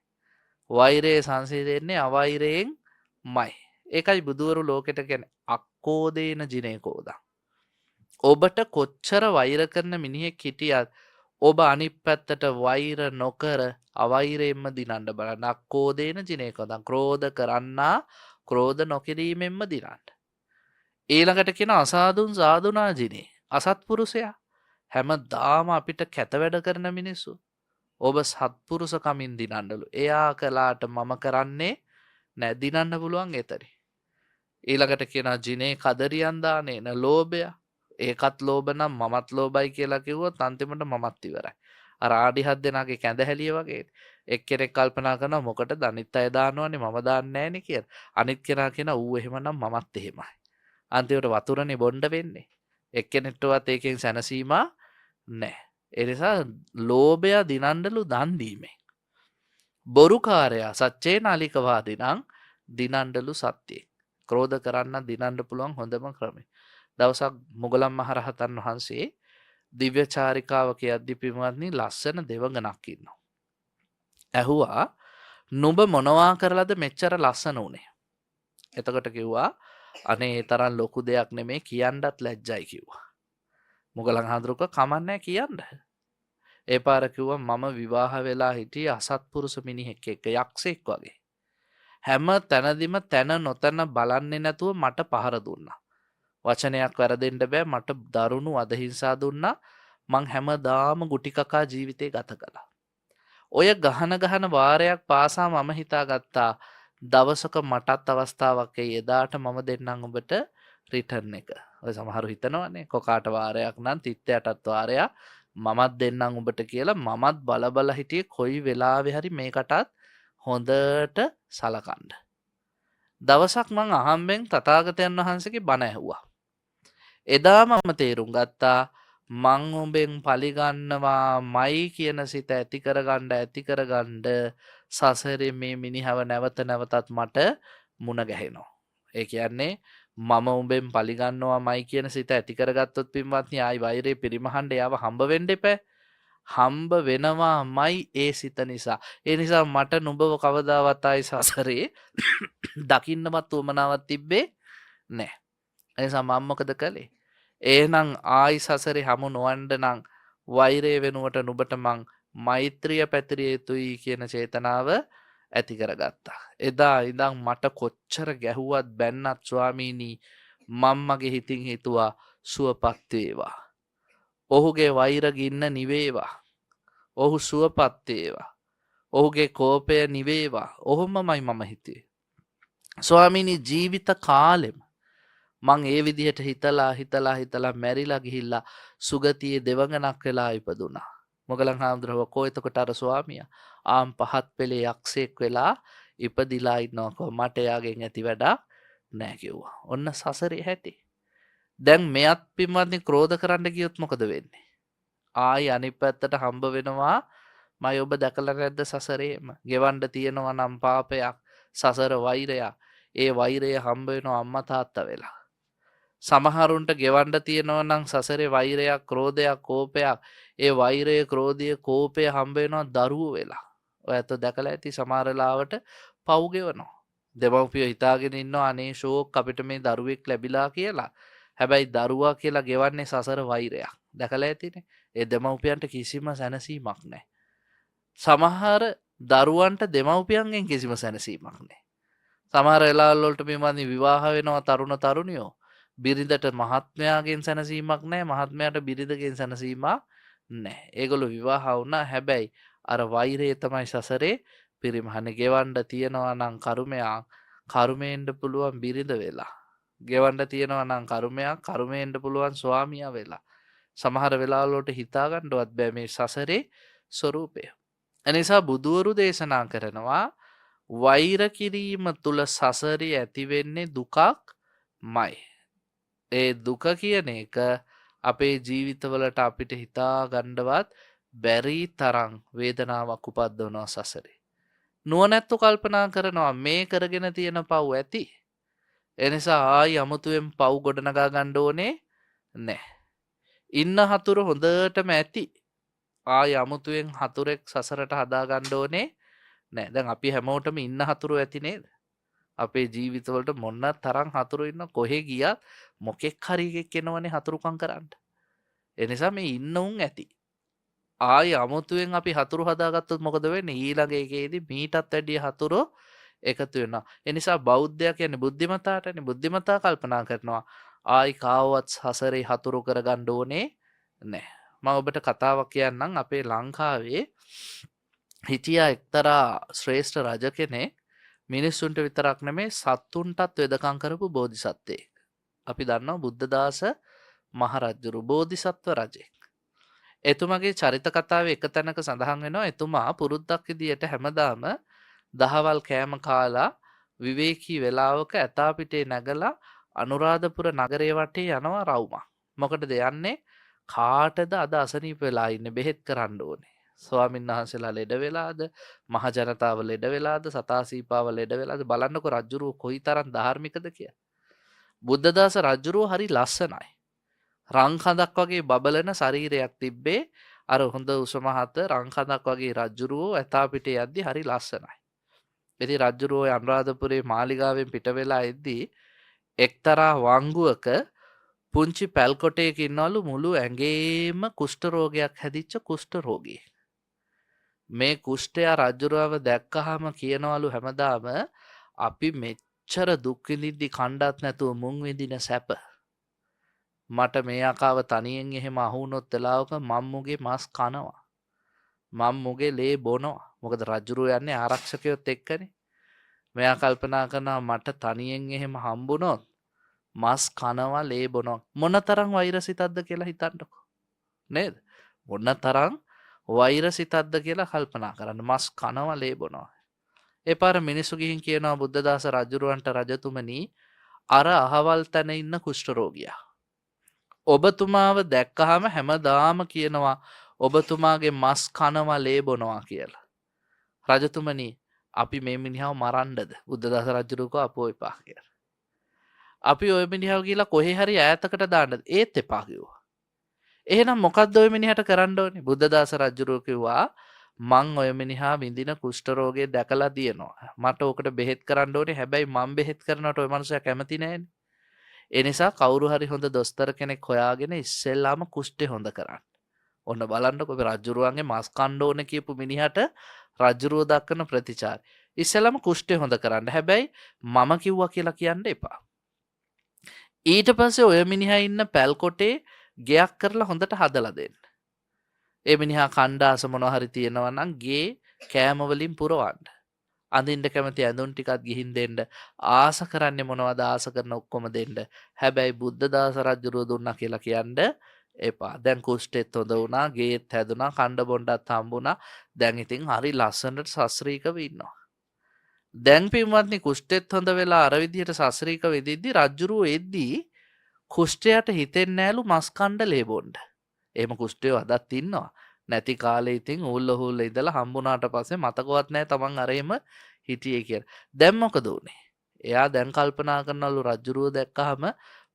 වෛරය සංසිඳෙන්නේ අවෛරයෙන්මයි. ඒකයි බුදුවරු ලෝකෙට කියන්නේ අක්කෝදේන ජිනේකෝදා. ඔබට කොච්චර වෛර කරන මිනිහෙක් හිටියත් ඔබ අනිත් පැත්තට වෛර නොකර අවෛරයෙන්ම දිනන්න බලන්න. අක්කෝදේන ජිනේකෝදා. ක්‍රෝධ කරන්නා ක්‍රෝධ නොකිරීමෙන්ම දිනන්න. ඊළඟට කියන අසාදුන් සාදුනා ජිනේ. අසත්පුරුෂයා. හැමදාම අපිට කැත වැඩ කරන මිනිස්සු. ඔබ සත්පුරුෂකමින් දිනන්නලු. එයා කළාට මම කරන්නේ නෑ. දිනන්න පුළුවන් එතරි. ඊළඟට කියනවා ජිනේ කදරියන් දානේන ලෝභය. ඒකත් ලෝභ නම් මමත් ලෝභයි කියලා කිව්වොත් අන්තිමට මමත් ඉවරයි. අර ආඩි හත් දෙනාගේ කැඳ හැලිය වගේ. එක්කෙනෙක් කල්පනා කරනවා මොකටද අනිත් අය දානවනේ මම දාන්නේ නෑනේ කියලා. අනිත් කෙනා කියනවා ඌ එහෙමනම් මමත් එහෙමයි. අන්තිමට වතුරනේ බොණ්ඩ වෙන්නේ. එක්කෙනෙක්ටවත් ඒකෙන් සැනසීම නෑ. ඒ නිසා ලෝභය දිනන්නලු දන් දීමෙන්. බොරුකාරයා සච්චේ නාලිකවාදී නම් දිනන්නලු සත්‍යයෙන්. ක්‍රෝධ කරන්න දිනන්න පුළුවන් හොඳම ක්‍රමය. දවසක් මුගලන් මහරහතන් වහන්සේ දිව්‍ය චාරිකාව කියද්දි පින්වත්නි ලස්සන දෙවඟනක් ඉන්නවා. ඇහුවා නුඹ මොනවා කරලාද මෙච්චර ලස්සන වුනේ? එතකොට කිව්වා අනේ ඒ තරම් ලොකු දෙයක් නෙමේ කියන්නත් ලැජ්ජයි කිව්වා. මුගලන් හාමුදුරුවෝ කමන්නේ කියන්න. ඒ පාර කිව්වා මම විවාහ වෙලා හිටියේ අසත්පුරුෂ මිනිහෙක් එක්ක, යක්ෂයෙක් වගේ. හැම තැනදීම තැන නොතැන බලන්නේ නැතුව මට පහර දුන්නා. වචනයක් වැරදෙන්න බෑ, මට දරුණු අදහිංසා දුන්නා. මං හැමදාම ගුටි කකා ජීවිතේ ගත කළා. ඔය ගහන ගහන වාරයක් පාසා මම හිතාගත්තා දවසක මටත් අවස්ථාවක් එයි, එදාට මම දෙන්නම් ඔබට රිටර්න් එක. ඔය සමහරු හිතනවනේ කොකාට වාරයක් නම් තිත්තයටත් වාරයක් මමත් දෙන්නම් ඔබට කියලා. මමත් බල බල හිටියේ කොයි වෙලාවෙ හරි මේකටත් හොඳට සලකන්න. දවසක් මං අහම්බෙන් තථාගතයන් වහන්සේගේ බණ ඇහුවා. එදා මම තේරුම් ගත්තා මං උඹෙන් පලිගන්නවා මයි කියන සිත ඇති කරගන්න ඇති කරගන්න සසරේ මේ මිනිහව නැවත නැවතත් මට මුණ ගැහෙනවා. ඒ කියන්නේ මම උඹෙන් පලිගන්නවාමයි කියන සිත ඇති කරගත්තොත් පින්වත්නි ආයි වෛරය පිරිමහන්න එයාව හම්බ වෙන්න එපා. හම්බ වෙනවාමයි ඒ සිත නිසා. ඒ නිසා මට නුඹව කවදාවත් ආයි සසරේ දකින්නවත් උවමනාවක් තිබ්බේ නෑ. ඒ නිසා මම මොකද කළේ? එහෙනම් ආයි සසරේ හමු නොවන්න නම් වෛරය වෙනුවට නුඹට මං මෛත්‍රිය පැතිරිය යුතුයි කියන චේතනාව ඇති කරගත්තා. එදා ඉඳන් මට කොච්චර ගැහුවත් බැන්නත් ස්වාමීනි මං මගේ හිතින් හිතුවා සුවපත් වේවා. ඔහුගේ වෛර ගින්න නිවේවා. ඔහු සුවපත් වේවා. ඔහුගේ කෝපය නිවේවා. ඔහොමමයි මම හිතුවේ. ස්වාමීනි ජීවිත කාලෙම මං ඒ විදිහට හිතලා හිතලා හිතලා මැරිලා ගිහිල්ලා සුගතියේ දෙවඟනක් වෙලා ඉපදුනා. මොගලන් හාමුදුරුවෝ කෝ එතකොට අර ස්වාමියා ආම් පහත් පෙළේ යක්ෂයෙක් වෙලා ඉපදිලා ඉන්නවා කෝ මට එයාගෙන් ඇති වැඩක් නෑ කිව්වා. ඔන්න සසරේ හැටි. දැන් මෙයත් පින්වත්නි ක්‍රෝධ කරන්න ගියොත් මොකද වෙන්නේ? ආයි අනිත් පැත්තට හම්බ වෙනවා. මයි ඔබ දැකලා නැද්ද සසරේම? ගෙවන්න තියෙනවා නම් පාපයක්, සසර වෛරයක්. ඒ වෛරය හම්බ වෙනවා අම්මා තාත්තා වෙලා. සමහරුන්ට ගෙවන්න තියෙනවා නම් සසරේ වෛරයක්, ක්‍රෝධයක්, කෝපයක්. ඒ වෛරය, ක්‍රෝධය, කෝපය හම්බ වෙනවා දරුවෝ වෙලා. ඔය ඇත්තෝ දැකලා ඇති සමහර වෙලාවට පව් ගෙවනවා. දෙමව්පියෝ හිතාගෙන ඉන්නවා අනේ ෂෝක් අපිට මේ දරුවෙක් ලැබිලා කියලා. හැබැයි දරුවා කියලා ගෙවන්නේ සසර වෛරයක්. දැකලා ඇතිනේ. ඒ දෙමව්පියන්ට කිසිම සැනසීමක් නැහැ. සමහර දරුවන්ට දෙමව්පියන්ගෙන් කිසිම සැනසීමක් නැහැ. සමහර වෙලාවල් වලට මේ මන්දි විවාහ වෙනවා තරුණ තරුණියෝ. බිරිඳට මහත්මයාගෙන් සැනසීමක් නැහැ, මහත්මයාට බිරිඳගෙන් සැනසීමක් නැහැ. ඒගොල්ලෝ විවාහ වුණා. හැබැයි අර වෛරය තමයි සසරේ පිරිමහන්නේ. ගෙවන්න තියනවා නම් කර්මයක්, කර්මයෙන්ද පුළුවන් බිරිඳ වෙලා. ගෙවන්න තියනවා නම් කර්මයක්, කර්මයෙන්ද පුළුවන් ස්වාමියා වෙලා. සමහර වෙලාවල් වලට හිතා ගන්නවත් බෑ මේ සසරේ ස්වરૂපය. එනිසා බුදුවරු දේශනා කරනවා වෛර කිරීම තුල සසරේ ඇති වෙන්නේ දුකක්මයි. ඒ දුක කියන එක අපේ ජීවිතවලට අපිට හිතා ගන්නවත් බැරි තරම් වේදනාවක් උපද්දවනවා සසරේ. නුවණැත්තෝ කල්පනා කරනවා මේ කරගෙන තියෙන පව් ඇති. එනිසා ආයි අමුතුවෙන් පව් ගොඩනගා ගන්න ඕනේ නෑ. ඉන්න හතුරු හොඳටම ඇති. ආයි අමුතුවෙන් හතුරෙක් සසරට හදා ගන්න ඕනේ නෑ. දැන් අපි හැමෝටම ඉන්න හතුරු ඇති නේද? අපේ ජීවිතවලට මොන තරම් හතුරු ඉන්න, කොහෙ ගියත් මොකෙක් හරි එකෙක් එනවනේ හතුරුකම් කරන්න. ඒ නිසා මේ ඉන්න උන් ඇති. ආයි අමුතුවෙන් අපි හතුරු හදාගත්තොත් මොකද වෙන්නේ? ඊළඟ එකේදී මීටත් වැඩිය හතුරු එකතු වෙනවා. ඒ නිසා බෞද්ධයා කියන්නේ බුද්ධිමතාටනේ. බුද්ධිමතා කල්පනා කරනවා ආයි කාවවත් සසරේ හතුරු කරගන්න ඕනේ නෑ. මම ඔබට කතාවක් කියන්නම්. අපේ ලංකාවේ හිටියා එක්තරා ශ්‍රේෂ්ඨ රජ කෙනෙක්. මිනිස්සුන්ට විතරක් නෙමේ සත්තුන්ටත් වෙදකම් කරපු බෝධිසත්වයෙක්. අපි දන්නවා බුද්ධදාස මහරජුරු බෝධිසත්ව රජෙක්. එතුමාගේ චරිත කතාවේ එක තැනක සඳහන් වෙනවා එතුමා පුරුද්දක් විදියට හැමදාම දහවල් කෑම කාලා විවේකී වෙලාවක ඇතා පිටේ නැගලා අනුරාධපුර නගරය වටේ යනවා රවුමක්. මොකටද යන්නේ? කාටද අද අසනීප වෙලා ඉන්නේ, බෙහෙත් කරන්න ඕනේ. ස්වාමීන් වහන්සේලා ලෙඩ වෙලාද, මහ ජනතාව ලෙඩ වෙලාද, සතාසීපාව ලෙඩ වෙලාද, බලන්නකො රජුරුව කොයිතරම් ධාර්මිකද කියලා. බුද්ධදාස රජුරුව හරි ලස්සනයි. රන් කඳක් වගේ බබලන ශරීරයක් තිබ්බේ. අර හොඳ උස මහත රන් කඳක් වගේ රජුරුව ඇතා පිටේ යද්දි හරි ලස්සනයි. ඉතින් රජුරුව අනුරාධපුරේ මාලිගාවෙන් පිට වෙලා එද්දි එක්තරා වංගුවක පුංචි පැල් කොටයක ඉන්නවලු මුළු ඇඟේම කුෂ්ඨ රෝගයක් හැදිච්ච කුෂ්ඨ රෝගියෙක්. මේ කුෂ්ඨයා රජුරුවව දැක්කහම කියනවලු හැමදාම අපි මෙච්චර දුක් විඳිද්දි කණ්ඩත් නැතුව මුං විඳින සැප. මට මේ අකාව තනියෙන් එහෙම අහු වුණොත් වෙලාවක මම් මුගේ මස් කනවා. මම් මුගේ ලේ බොනවා. මොකද රජුරුව යන්නේ ආරක්ෂකයොත් එක්කනේ. මෙයා කල්පනා කරනවා මට තනියෙන් එහෙම හම්බුනොත් මස් කනවා ලේ බොනවා. මොනතරම් වෛරසිතක්ද කියලා හිතන්නකෝ. නේද? මොනතරම් වෛරසිතක්ද කියලා කල්පනා කරන්න. මස් කනවා ලේ බොනවා. ඒ පාර මිනිස්සු ගිහින් කියනවා බුද්ධදාස රජුරුවන්ට, රජතුමනි අර අහවල් තැන ඉන්න කුෂ්ඨ රෝගියා ඔබතුමාව දැක්කහම හැමදාම කියනවා ඔබතුමාගේ මස් කනවා ලේ බොනවා කියලා. රජතුමනි අපි මේ මිනිහව මරන්නද? බුද්ධදාස රජුරුව කිව්වා අපෝ එපා කියලා. අපි ඔය මිනිහව ගිහලා කොහේ හරි ඈතකට දාන්නද? ඒත් එපා කිව්වා. එහෙනම් මොකද්ද ඔය මිනිහට කරන්න ඕනේ? බුද්ධදාස රජුරෝ කිව්වා මං ඔය මිනිහා විඳින කුෂ්ඨ රෝගය දැකලා දිනනවා. මට ඕකට බෙහෙත් කරන්න ඕනේ. හැබැයි මං බෙහෙත් කරනවට ඔය මනුස්සයා කැමති නෑනේ. ඒ නිසා කවුරු හරි හොඳ දොස්තර කෙනෙක් හොයාගෙන ඉස්සෙල්ලාම කුෂ්ඨය හොඳ කරන්න. ඔන්න බලන්නකො ඔය රජුරුවන්ගේ මස් කන්න ඕනේ කියපු මිනිහට රජුරුව දක්වන ප්‍රතිචාරය. ඉස්සෙල්ලාම කුෂ්ඨය හොඳ කරන්න. හැබැයි මම කිව්වා කියලා කියන්න එපා. ඊට පස්සේ ඔය මිනිහා ඉන්න පැල් කොටේ ගෙයක් කරලා හොඳට හදලා දෙන්න. ඒ මිනිහා කණ්ඩාස මොනවා හරි තියෙනවා නම් ගේ කෑම වලින් පුරවන්න. අඳින්න කැමති ඇඳුම් ටිකක් ගිහින් දෙන්න. ආස කරන්නේ මොනවද ආස කරන ඔක්කොම දෙන්න. හැබැයි බුද්ධදාස රජුරුව දුන්නා කියලා කියන්න එපා. දැන් කුෂ්ඨෙත් හොඳ වුණා, ගේත් හැදුනා, කණ්ඩ බොණ්ඩත් හම්බුණා. දැන් ඉතින් හරි ලස්සනට සස්ත්‍රීකව ඉන්නවා. දැන් පින්වත්නි කුෂ්ඨෙත් හොඳ වෙලා අර විදිහට සස්ත්‍රීකව ඉදිද්දි රජුරුව එද්දී කුෂ්ඨයට හිතෙන්නේ නෑලු මස් කණ්ඩ ලේ බොණ්ඩ. එහෙම කුෂ්ඨයෝ අදත් ඉන්නවා. නැති කාලේ ඉතින් ඌල්ල හූල්ල ඉඳලා හම්බුණාට පස්සේ මතකවත් නෑ තමන් අර එහෙම හිටියේ කියලා. දැන් මොකද උනේ? එයා දැන් කල්පනා කරනවලු රජුරුව දැක්කහම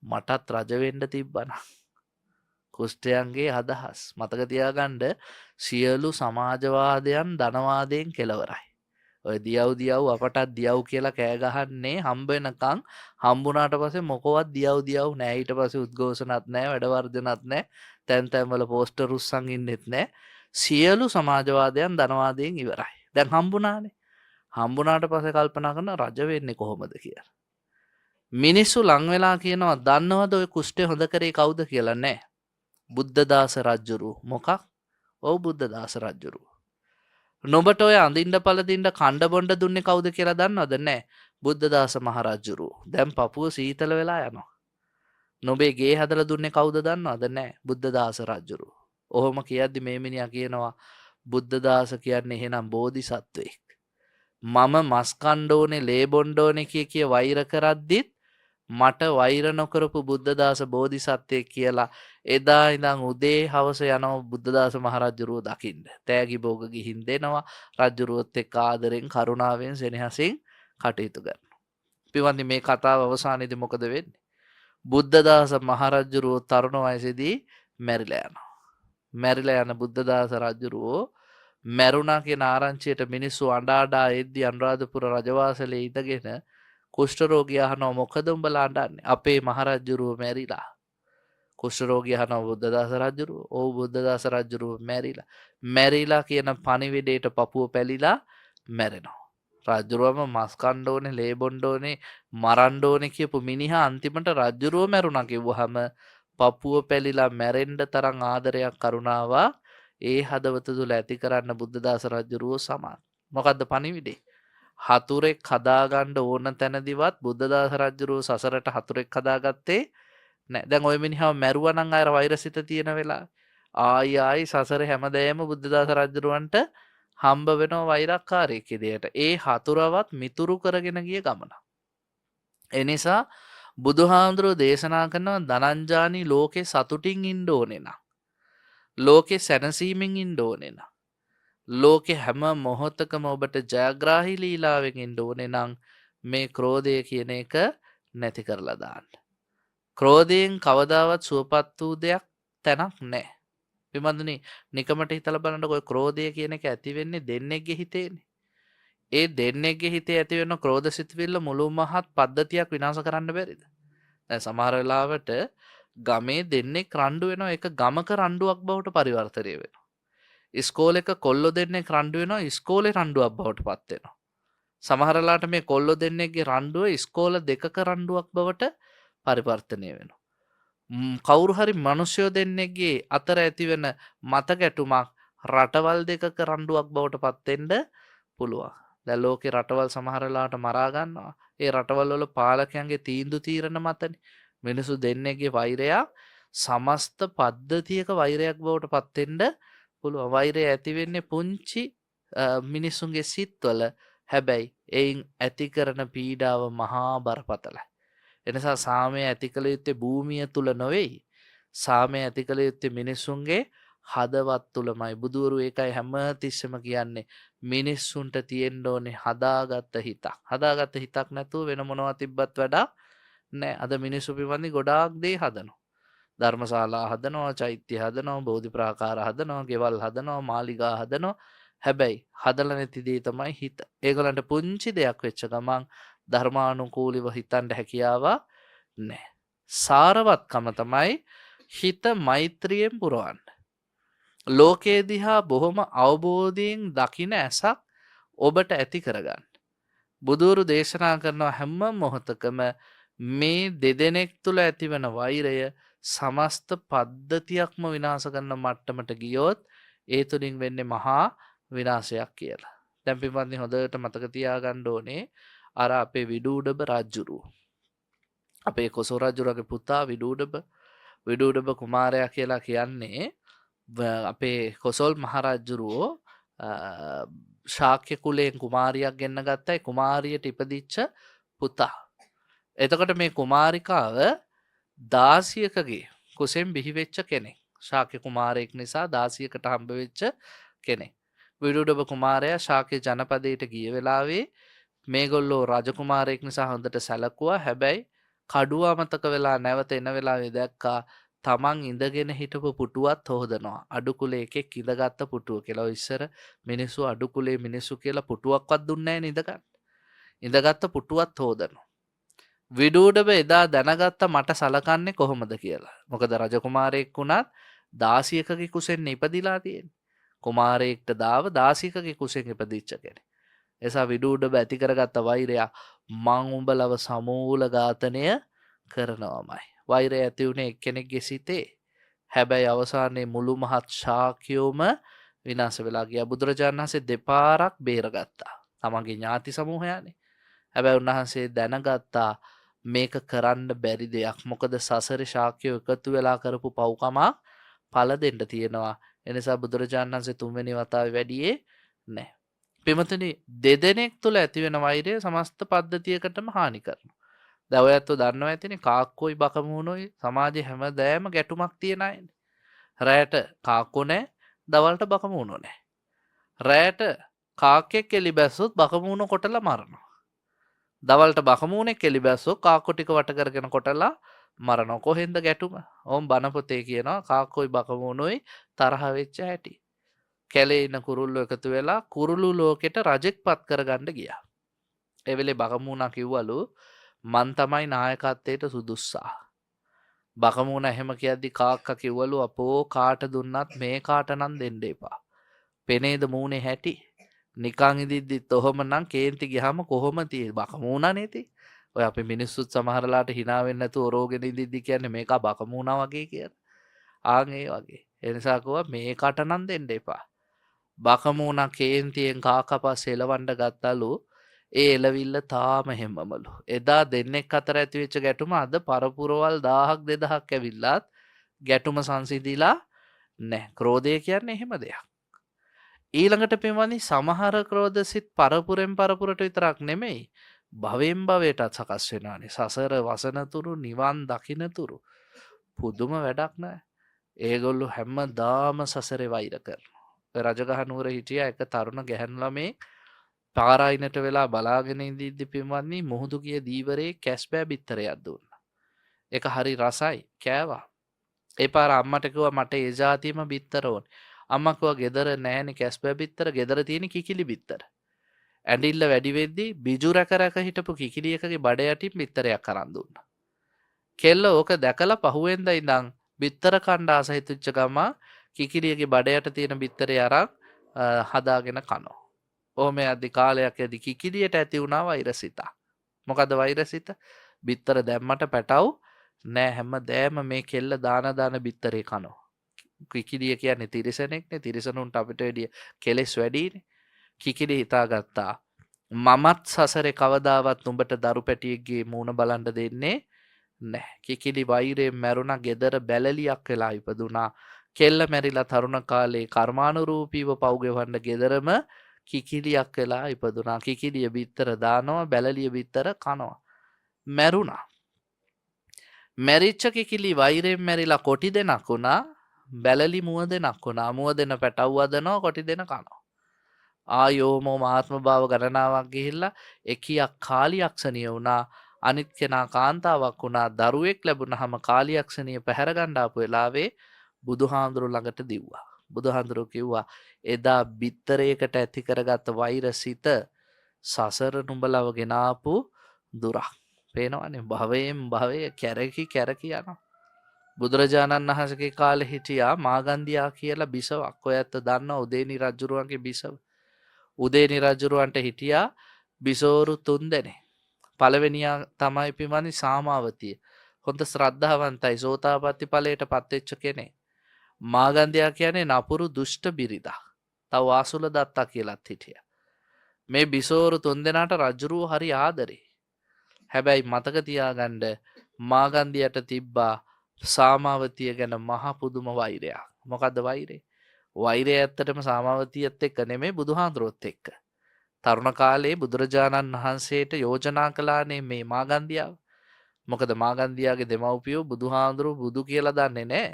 මටත් රජ වෙන්න තිබ්බනා. කුෂ්ඨයන්ගේ අදහස් මතක තියාගන්න, සියලු සමාජවාදයන් ධනවාදයෙන් කෙලවරයි. ඔය දියව් දියව් අපටත් දියව් කියලා කෑ ගහන්නේ හම්බ වෙනකන්, හම්බුණාට පස්සේ මොකවත් දියව් දියව් නෑ. ඊට පස්සේ උද්ඝෝෂණත් නෑ, වැඩ වර්ජනත් නෑ, තැන් තැන් වල පෝස්ටර් උස්සන් ඉන්නෙත් නෑ. සියලු සමාජවාදයන් ධනවාදයෙන් ඉවරයි. දැන් හම්බුණානේ. හම්බුණාට පස්සේ කල්පනා කරන රජ වෙන්නේ කොහොමද කියලා. මිනිස්සු ලං වෙලා කියනවා දන්නවද ඔය කුෂ්ඨය හොඳ කරේ කවුද කියලා? නෑ. බුද්ධදාස රජුරු. මොකක්? ඔව් බුද්ධදාස රජුරු. නොබට ඔය අඳින්න පළදින්න කණ්ඩ බොණ්ඩ දුන්නේ කවුද කියලා දන්නවද? නෑ. බුද්ධදාස මහරජුරු. දැන් පපුව සීතල වෙලා යනවා. නොබේ ගේ හදලා දුන්නේ කවුද දන්නවද? නෑ. බුද්ධදාස රජුරු. ඔහොම කියද්දි මේ මිනිහා කියනවා බුද්ධදාස කියන්නේ එහෙනම් බෝධිසත්වෙක්. මම මස් කණ්ඩ ඕනේ ලේ බොණ්ඩ ඕනේ කිය කිය වෛර කරද්දිත් මට වෛර නොකරපු බුද්ධදාස බෝධිසත්වෙක් කියලා එදා ඉඳන් උදේ හවස යනවා බුද්ධදාස මහරජුරුව දකින්න. තෑගි භෝග ගිහින් දෙනවා. රජුරුවත් එක්ක ආදරෙන් කරුණාවෙන් සෙනෙහසින් කටයුතු කරනවා. පින්වත්නි මේ කතාව අවසානයේදී මොකද වෙන්නේ? බුද්ධදාස මහරජුරුව තරුණ වයසේදී මැරිලා යනවා. මැරිලා යන බුද්ධදාස රජුරුව මැරුණා කියන ආරංචියට මිනිස්සු අඬ අඬා එද්දි අනුරාධපුර රජවාසලේ ඉඳගෙන කුෂ්ඨ රෝගී අහනවා මොකද උඹලා අඬන්නේ? අපේ මහරජුරුව මැරිලා. කුෂ්ඨ රෝගී අහනවා බුද්ධදාස රජුරුව? ඔව් බුද්ධදාස රජුරුව මැරිලා. මැරිලා කියන පණිවිඩයට පපුව පැලිලා මැරෙනවා. රජුරුවම මස් කන්න ඕනේ, ලේ බොන්න ඕනේ, මරන්න ඕනේ කියපු මිනිහා අන්තිමට රජුරුව මැරුණා කිව්වහම පපුව පැලිලා මැරෙන්න තරම් ආදරයක් කරුණාවක් ඒ හදවත තුළ ඇති කරන්න බුද්ධදාස රජුරුව සමාන. මොකද්ද පණිවිඩේ? හතුරෙක් හදාගන්න ඕන තැනදිවත් බුද්ධදාස රජුරුව සසරට හතුරෙක් හදාගත්තේ නෑ. දැන් ඔය මිනිහව මැරුවා නම් අර වෛරසිත තියෙන වෙලාව ආයි ආයි සසරේ හැමදේම බුද්ධදාස රජුරුවන්ට හම්බ වෙනවා වෛරක්කාරයෙක් විදියට. ඒ හතුරවත් මිතුරු කරගෙන ගිය ගමන. ඒ නිසා බුදුහාමුදුරුවෝ දේශනා කරනවා ධනංජානි ලෝකේ සතුටින් ඉන්න ඕනේ නම්, ලෝකේ සැනසීමෙන් ඉන්න ඕනේ නම්, ලෝකේ හැම මොහොතකම ඔබට ජයග්‍රාහී ලීලාවෙන් ඉන්න ඕනේ නම් මේ ක්‍රෝධය කියන එක නැති කරලා දාන්න. ක්‍රෝධයෙන් කවදාවත් සුවපත් වූ දෙයක් තැනක් නැහැ. විමඳුනි නිකමට හිතලා බලන්නකො ඔය ක්‍රෝධය කියන එක ඇති වෙන්නේ දෙන්නෙක්ගේ හිතේනේ. ඒ දෙන්නෙක්ගේ හිතේ ඇති වෙන ක්‍රෝධ සිතුවිල්ල මුළු මහත් පද්ධතියක් විනාශ කරන්න බැරිද? දැන් සමහර වෙලාවට ගමේ දෙන්නෙක් රණ්ඩු වෙනවා, ඒක ගමක රණ්ඩුවක් බවට පරිවර්තනය වෙනවා. ඉස්කෝලේක කොල්ලෝ දෙන්නෙක් රණ්ඩු වෙනවා, ඉස්කෝලේ රණ්ඩුවක් බවට පත් වෙනවා. සමහර වෙලාවට මේ කොල්ලෝ දෙන්නෙක්ගේ රණ්ඩුව ඉස්කෝල දෙකක රණ්ඩුවක් බවට පරිවර්තනය වෙනවා. කවුරු හරි මිනිස්සු දෙන්නෙක්ගේ අතර ඇතිවෙන මත ගැටුමක් රටවල් දෙකක රණ්ඩුවක් බවට පත් වෙන්න පුළුවන්. දැන් ලෝකේ රටවල් සමහර වෙලාවට මරා ගන්නවා. ඒ රටවල් වල පාලකයන්ගේ තීන්දුව තීරණ මතනේ. මිනිස්සු දෙන්නෙක්ගේ වෛරයක් සමස්ත පද්ධතියක වෛරයක් බවට පත් වෙන්න පුළුවන්. වෛරය ඇති වෙන්නේ පුංචි මිනිස්සුන්ගේ සිත්වල. හැබැයි එයින් ඇති කරන පීඩාව මහා බරපතලයි. එනිසා සාමය ඇති කළ යුත්තේ භූමිය තුල නොවේයි. සාමය ඇති කළ යුත්තේ මිනිස්සුන්ගේ හදවත් තුලමයි. බුදුවරු ඒකයි හැම තිස්සෙම කියන්නේ, මිනිස්සුන්ට තියෙන්න ඕනේ හදාගත්ත හිතක්. හදාගත්ත හිතක් නැතුව වෙන මොනවා තිබ්බත් වැඩක් නෑ. අද මිනිස්සු පින්වත්නි ගොඩාක් දේ හදනවා. ධර්මශාලා හදනවා, චෛත්‍ය හදනවා, බෝධි ප්‍රාකාර හදනවා, ගෙවල් හදනවා, මාලිගා හදනවා. හැබැයි හදලා නැති දේ තමයි හිත. ඒගොල්ලන්ට පුංචි දෙයක් වෙච්ච ගමන් ධර්මානුකූලව හිතන්න හැකියාවක් නෑ. සාරවත්කම තමයි හිත මෛත්‍රියෙන් පුරවන්න. ලෝකයේ දිහා බොහොම අවබෝධයෙන් දකින ඇසක් ඔබට ඇති කරගන්න. බුදුවරු දේශනා කරන හැම මොහොතකම මේ දෙදෙනෙක් තුළ ඇතිවන වෛරය සමස්ත පද්ධතියක්ම විනාශ කරන මට්ටමට ගියොත් ඒ තුලින් වෙන්නේ මහා විනාශයක් කියලා. දැන් පින්වත්නි හොඳට මතක තියාගන්න ඕනේ අර අපේ විඩූඩබ රජුරුව. අපේ කොසොල් රජුරගේ පුතා විඩූඩබ, විඩූඩබ කුමාරයා කියලා කියන්නේ අපේ කොසොල් මහරජුරුවෝ ශාක්‍ය කුලයෙන් කුමාරියක් ගෙන්න ගත්තා. ඒ කුමාරියට ඉපදිච්ච පුතා. එතකොට මේ කුමාරිකාව දාසියකගේ කුසෙන් බිහි වෙච්ච කෙනෙක්. ශාක්‍ය කුමාරයෙක් නිසා දාසියකට හම්බ වෙච්ච කෙනෙක්. විඩූඩබ කුමාරයා ශාක්‍ය ජනපදයට ගිය වෙලාවේ මේගොල්ලෝ රජ කුමාරයෙක් නිසා හොඳට සැලකුවා. හැබැයි කඩුව අමතක වෙලා නැවත එන වෙලාවේ දැක්කා තමන් ඉඳගෙන හිටපු පුටුවත් හොදනවා. අඩු කුලේ එකෙක් ඉඳගත්ත පුටුව කියලා. ඔය ඉස්සර මිනිස්සු අඩු කුලේ මිනිස්සු කියලා පුටුවක්වත් දුන්නේ නැහැ ඉඳගන්න. ඉඳගත්ත පුටුවත් හොදනවා. විඩූඩබ එදා දැනගත්ත මට සලකන්නේ කොහොමද කියලා. මොකද රජ කුමාරයෙක් වුණත් දාසියකගේ කුසෙන් ඉපදිලා තියෙන්නේ. කුමාරයෙක්ට දාව දාසියකගේ කුසෙන් ඉපදිච්ච කෙනෙක්. එසා විඩූඩබ ඇති කරගත්ත වෛරය මං උඹලව සමූල ඝාතනය කරනවමයි. වෛරය ඇති වුණේ එක්කෙනෙක්ගේ සිතේ. හැබැයි අවසානයේ මුළු මහත් ශාක්‍යෝම විනාශ වෙලා ගියා. බුදුරජාණන් වහන්සේ දෙපාරක් බේරගත්තා. තමන්ගේ ඥාති සමූහයානේ. හැබැයි උන්වහන්සේ දැනගත්තා මේක කරන්න බැරි දෙයක්. මොකද සසරේ ශාක්‍යෝ එකතු වෙලා කරපු පව්කමක් පළ දෙන්න තියෙනවා. එනිසා බුදුරජාණන් වහන්සේ තුන්වෙනි වතාවේ වැඩියේ නෑ. පින්වතුනි, දෙදෙනෙක් තුළ ඇතිවෙන වෛරය සමස්ත පද්ධතියකටම හානි කරනවා. දැන් ඔය ඇත්තෝ දන්නවා ඇතිනේ කාක්කෝයි බකමූණෝයි සමාජයේ හැමදෑම ගැටුමක් තියෙන අයනේ. රැයට කාක්කෝ නෑ, දවල්ට බකමූණෝ නෑ. රැයට කාක්කෙක් එලි බැස්සොත් බකමූණෝ කොටලා මරනවා. දවල්ට බකමූණෙක් එලි බැස්සොත් කාක්කෝ ටික වට කරගෙන කොටලා මරනවා. කොහෙන්ද ගැටුම? ඕම් බණ පොතේ කියනවා කාක්කෝයි බකමූණෝයි තරහ වෙච්ච හැටි. කැලේ ඉන්න කුරුල්ලෝ එකතු වෙලා කුරුළු ලෝකෙට රජෙක් පත් කරගන්න ගියා. ඒ වෙලේ බකමූණා කිව්වලු මං තමයි නායකත්වයට සුදුස්සා. බකමූණා එහෙම කියද්දි කාක්කා කිව්වලු අපෝ කාට දුන්නත් මේ කාට නම් දෙන්න එපා. පෙනේද මූණේ හැටි? නිකන් ඉදිද්දිත් ඔහොම නම් කේන්ති ගියාම කොහොම තියෙ? බකමූණා නේති. ඔය අපි මිනිස්සුත් සමහරලාට hina වෙන්නේ නැතුව ඔරෝගෙන ඉදිද්දි කියන්නේ මේකා බකමූණා වගේ කියලා. ආන් ඒ වගේ. ඒ නිසා කිව්වා මේ කාට නම් දෙන්න එපා. බකමූණා කේන්තියෙන් කාකා පස්සේ එලවන්න ගත්තලු. ඒ එලවිල්ල තාම හැමමලු. එදා දෙන්නෙක් අතර ඇතිවෙච්ච ගැටුම අද පරපුරවල් 1000ක් 2000ක් ඇවිල්ලාත් ගැටුම සංසිඳිලා නැහැ. ක්‍රෝධය කියන්නේ එහෙම දෙයක්. ඊළඟට පින්වත්නි සමහර ක්‍රෝධ සිත් පරපුරෙන් පරපුරට විතරක් නෙමෙයි භවෙන් භවයටත් සකස් වෙනවානේ. සසර වසනතුරු නිවන් දකින්නතුරු පුදුම වැඩක් නෑ. ඒගොල්ලෝ හැමදාම සසරේ වෛර කරනවා. ඔය රජගහ නුවර හිටියා එක තරුණ ගැහැණු ළමෙක් පාරායිනට වෙලා බලාගෙන ඉඳිද්දි පින්වත්නි මුහුදු ගිය දීවරේ කැස්බෑ බිත්තරයක් දුන්නා. ඒක හරි රසයි කෑවා. ඒ පාර අම්මට කිව්වා මට ඒ ජාතියම බිත්තර ඕනේ. අම්මා කිව්වා ගෙදර නෑනේ කැස්බෑ බිත්තර, ගෙදර තියෙන කිකිලි බිත්තර. ඇඬිල්ල වැඩි වෙද්දි බිජු රැක රැක හිටපු කිකිලි එකගේ බඩ යටින් බිත්තරයක් අරන් දුන්නා. කෙල්ල ඕක දැකලා පහුවෙන්ද ඉඳන් බිත්තර කණ්ඩ ආස හිතුච්ච ගම කිකිලියගේ බඩ යට තියෙන බිත්තරේ අරන් හදාගෙන කනවා. ඔහොම යද්දි කාලයක් යද්දි කිකිලියට ඇති වුණා වෛරසිත. මොකද වෛරසිත? බිත්තර දැම්මට පැටව් නෑ, හැමදෑම මේ කෙල්ල දාන දාන බිත්තරේ කනවා. කිකිලිය කියන්නේ තිරිසනෙක්නේ, තිරිසනුන්ට අපිට වැඩිය කෙලෙස් වැඩිනේ. කිකිලි හිතාගත්තා මමත් සසරේ කවදාවත් උඹට දරු පැටියෙක්ගේ මූණ බලන්න දෙන්නේ නෑ. කිකිලි වෛරයෙන් මැරුණා, ගෙදර බැලලියක් වෙලා ඉපදුනා. කෙල්ල මැරිලා තරුණ කාලේ කර්මානුරූපීව පව් ගෙවන්න ගෙදරම කිකිලියක් වෙලා ඉපදුනා. කිකිලිය බිත්තර දානවා, බැලලිය බිත්තර කනවා. මැරුණා. මැරිච්ච කිකිලි වෛරයෙන් මැරිලා කොටි දෙනක් වුණා, බැලලි මුව දෙනක් වුණා. මුව දෙන පැටව් වදනවා, කොටි දෙන කනවා. ආයෝමෝ ආත්ම භාව ගණනාවක් ගිහිල්ලා එකියක් කාලියක්ෂණිය වුණා. අනිත් කෙනා කාන්තාවක් වුණා. දරුවෙක් ලැබුණාම කාලියක්ෂණිය පැහැර ගන්න ආපු වෙලාවේ බුදුහාමුදුරුවෝ ළඟට දිව්වා. බුදුහාමුදුරුවෝ කිව්වා එදා බිත්තරයකට ඇති කරගත්ත වෛරසිත සසර නුඹලව ගෙනාපු දුරක්. පේනවනේ භවයෙන් භවය කැරකි කැරකි යනවා. බුදුරජාණන් වහන්සේගේ කාලේ හිටියා මාගන්දියා කියලා බිසවක්. ඔය ඇත්ත දන්නවා උදේනි රජුරුවන්ගේ බිසව. උදේනි රජුරුවන්ට හිටියා බිසෝරු 3 දෙනෙක්. පළවෙනියා තමයි පින්වත්නි සාමාවතිය. හොඳ ශ්‍රද්ධාවන්තයි, සෝතාපට්ටි ඵලයට පත්වෙච්ච කෙනෙක්. මාගන්දියා කියන්නේ නපුරු දුෂ්ට බිරිඳක්. තව වාසුල දත්තා කියලාත් හිටියා. මේ බිසෝරු 3 දෙනාට රජුරුව හරි ආදරේ. හැබැයි මතක තියාගන්න මාගන්දියට තිබ්බා සාමාවතිය ගැන මහ පුදුම වෛරයක්. මොකද්ද වෛරේ? වෛරය ඇත්තටම සාමාවතියත් එක්ක නෙමෙයි බුදුහාඳුරුවොත් එක්ක. තරුණ කාලේ බුදුරජාණන් වහන්සේට යෝජනා කළානේ මේ මාගන්දියාව. මොකද මාගන්දියාගේ දෙමව්පියෝ බුදුහාඳුරුව බුදු කියලා දන්නේ නෑ.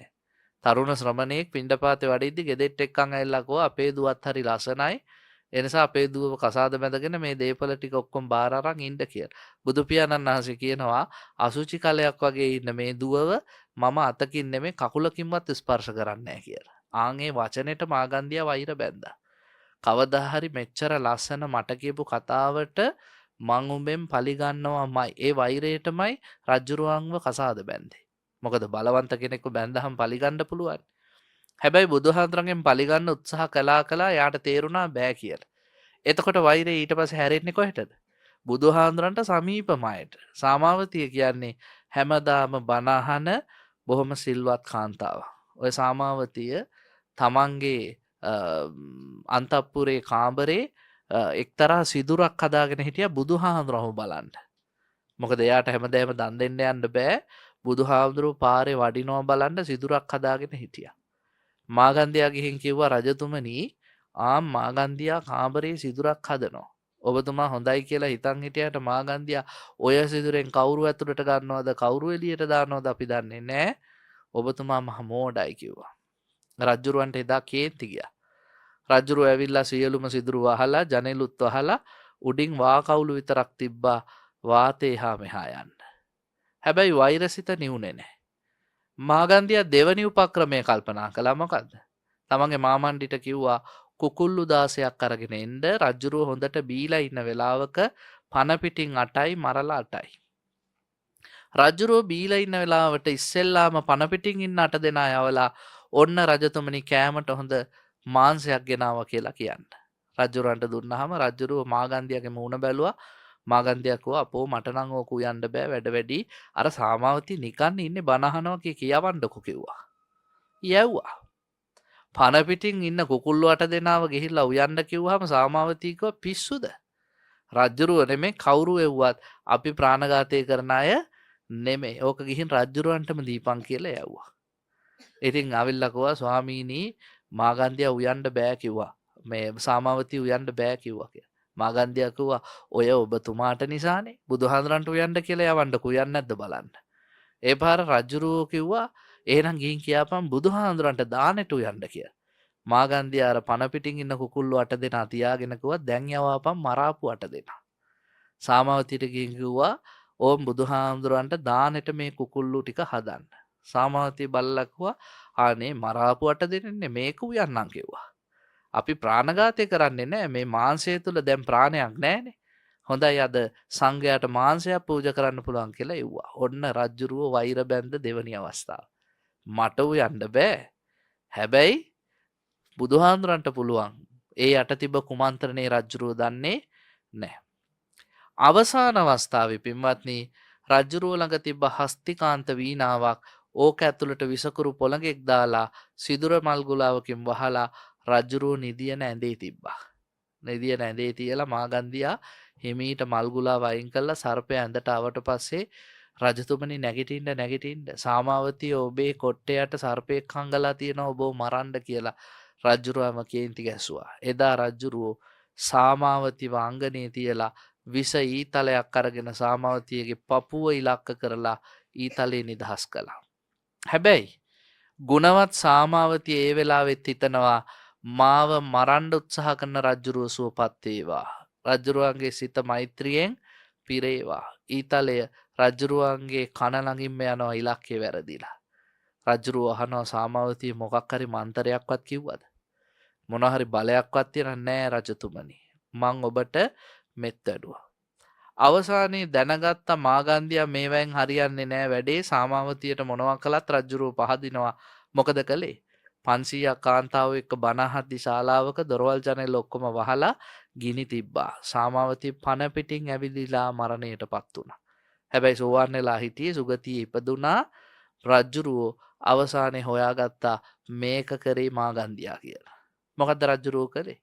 තරුණ ශ්‍රමණයෙක් පිණ්ඩපාතේ වඩිද්දි ගෙදෙට්ට එක්කන් ඇවිල්ලා කිව්වා අපේ දුවත් හරි ලස්සනයි. ඒ නිසා අපේ දුවව කසාද බැඳගෙන මේ දේපල ටික ඔක්කොම බාර අරන් ඉන්න කියලා. බුදු පියාණන් වහන්සේ කියනවා අසුචි කලයක් වගේ ඉන්න මේ දුවව මම අතකින් නෙමෙයි කකුලකින්වත් ස්පර්ශ කරන්නේ නෑ කියලා. ආන් ඒ වචනෙට මාගන්දියා වෛර බැඳා. කවදා හරි මෙච්චර ලස්සන මට කියපු කතාවට මං උඹෙන් පලි ගන්නවාමයි. ඒ වෛරයටමයි රජුරුවන්ව කසාද බැන්දේ. මොකද බලවන්ත කෙනෙක්ව බැන්දහම පලි ගන්න පුළුවන්. හැබැයි බුදුහාඳුරන්ගෙන් පලි ගන්න උත්සාහ කළා කළා යාට තේරුණා බෑ කියලා. එතකොට වෛරය ඊට පස්සේ හැරෙන්නේ කොහෙටද? බුදුහාඳුරන්ට සමීපම අයට. සාමාවතිය කියන්නේ හැමදාම බණ අහන බොහොම සිල්වත් කාන්තාවක්. ඔය සාමාවතිය තමන්ගේ අන්තපුරේ කාමරේ එක්තරා සිදුරක් හදාගෙන හිටියා බුදුහාඳුරව බලන්න. මොකද එයාට හැමදේම දන් දෙන්න යන්න බෑ. බුදුහාමුදුරුවෝ පාරේ වඩිනවා බලන්න සිදුරක් හදාගෙන හිටියා. මාගන්දියා ගිහින් කිව්වා රජතුමනි ආම් මාගන්දියා කාමරේ සිදුරක් හදනවා. ඔබතුමා හොඳයි කියලා හිතන් හිටියට මාගන්දියා ඔය සිදුරෙන් කවුරු ඇතුළට ගන්නවද කවුරු එළියට දානවද අපි දන්නේ නෑ. ඔබතුමා මහ මෝඩයි කිව්වා. රජුරවන්ට එදා කේන්ති ගියා. රජුරුව ඇවිල්ලා සියලුම සිදුරු වහලා ජනෙලුත් වහලා උඩින් වාකවුළු විතරක් තිබ්බා වාතේ හා මෙහා යන්න. හැබැයි වෛරසිත නිවුනේ නෑ. මාගන්දියා දෙවනි උපක්‍රමය කල්පනා කළා. මොකද්ද? තමන්ගේ මාමණ්ඩිට කිව්වා කුකුල්ලු 16ක් අරගෙන එන්න රජුරුව හොඳට බීලා ඉන්න වෙලාවක පන පිටින් 8යි මරලා 8යි. රජුරුව බීලා ඉන්න වෙලාවට ඉස්සෙල්ලාම පන පිටින් ඉන්න 8 දෙනා යවලා ඔන්න රජතුමනි කෑමට හොඳ මාංශයක් ගෙනාවා කියලා කියන්න. රජුරන්ට දුන්නාම රජුරුව මාගන්දියාගේ මූණ බැලුවා. මාගන්දියා කිව්වා අපෝ මට නම් ඕක උයන්න බෑ වැඩ වැඩි. අර සාමාවති නිකන් ඉන්නේ බණ අහනවා කිය කියවන්නකෝ කිව්වා. යැව්වා. පන පිටින් ඉන්න කුකුල්ලු 8 දෙනාව ගිහිල්ලා උයන්න කිව්වහම සාමාවති කිව්වා පිස්සුද? රජුරුව නෙමෙයි කවුරු එව්වත් අපි ප්‍රාණඝාතය කරන අය නෙමෙයි. ඕක ගිහින් රජුරවන්ටම දීපන් කියලා යැව්වා. ඉතින් ආවිල්ලා කිව්වා ස්වාමීනි මාගන්දියා උයන්න බෑ කිව්වා. මේ සාමාවති උයන්න බෑ කිව්වා කියලා. මාගන්දියා කිව්වා ඔය ඔබතුමාට නිසානේ බුදුහාඳුරන්ට උයන්න කියලා යවන්නකෝ උයන්නේ නැද්ද බලන්න. ඒ පාර රජුරුවෝ කිව්වා එහෙනම් ගිහින් කියාපන් බුදුහාඳුරන්ට දානෙට උයන්න කියලා. මාගන්දියා අර පන පිටින් ඉන්න කුකුල්ලෝ 8 දෙනා තියාගෙන කිව්වා දැන් යවාපන් මරාපු 8 දෙනා. සාමාවතිට ගිහින් කිව්වා ඕම් බුදුහාඳුරන්ට දානෙට මේ කුකුල්ලු ටික හදන්න. සාමාවතිය බලලා කිව්වා ආනේ මරාපු 8 දෙනෙන්නේ මේක උයන්නම් කිව්වා. අපි ප්‍රාණඝාතය කරන්නේ නෑ මේ මාංශය තුල දැන් ප්‍රාණයක් නෑනේ. හොඳයි අද සංඝයාට මාංශයක් පූජා කරන්න පුළුවන් කියලා එව්වා. ඔන්න රජුරුව වෛර බැඳ දෙවනි අවස්ථාව. මට උයන්න බෑ. හැබැයි බුදුහාඳුරන්ට පුළුවන්. ඒ යට තිබ්බ කුමන්ත්‍රණේ රජුරුව දන්නේ නෑ. අවසාන අවස්ථාවේ පින්වත්නි රජුරුව ළඟ තිබ්බ හස්තිකාන්ත වීණාවක් ඕක ඇතුළට විසකුරු පොළඟෙක් දාලා සිදුර මල් ගුලාවකින් වහලා රජුරුව නිදියන ඇඳේ තිබ්බා. නිදියන ඇඳේ තියලා මාගන්දියා හිමීට මල් ගුලාව අයින් කළා සර්පයා ඇඳට ආවට පස්සේ රජතුමනි නැගිටින්න නැගිටින්න සාමාවතිය ඔබේ කොට්ටයට සර්පයෙක් හංගලා තියෙනවා ඔබව මරන්න කියලා රජුරුවම කේන්ති ගැසුවා. එදා රජුරුව සාමාවතිව අංගනේ තියලා විස ඊතලයක් අරගෙන සාමාවතියගේ පපුව ඉලක්ක කරලා ඊතලේ නිදහස් කළා. හැබැයි ගුණවත් සාමාවතිය ඒ වෙලාවෙත් හිතනවා මාව මරන්න උත්සාහ කරන රජුරුව සුවපත් වේවා. රජුරුවන්ගේ සිත මෛත්‍රියෙන් පිරේවා. ඊතලය රජ්ජුරුවන්ගේ කන ළඟින්ම යනවා ඉලක්කය වැරදිලා. රජ්ජුරුව අහනවා සාමාවතී මොකක් හරි මන්තරයක්වත් කිව්වද? මොන හරි බලයක්වත් තියන නෑ රජතුමනි. මං ඔබට මෙත් වැඩුවා. අවසානයේ දැනගත්ත මාගන්දියා මේවෙන් හරියන්නේ නෑ වැඩේ. සාමාවතියට මොනවා කළත් රජ්ජුරුව පහදිනවා. මොකද කළේ? 500ක් කාන්තාවෝ එක්ක බණ අහද්දි ශාලාවක දොරවල් ජනෙල් ඔක්කොම වහලා ගිනි තිබ්බා. සාමාවතී පණ පිටින් ඇවිදිලා මරණයටපත් වුණා. හැබැයි සෝවාන් වෙලා හිටියේ, සුගතියේ ඉපදුනා. රජ්ජුරුවෝ අවසානයේ හොයාගත්තා මේක කරේ මාගන්දියා කියලා. මොකද්ද රජ්ජුරුවෝ කරේ?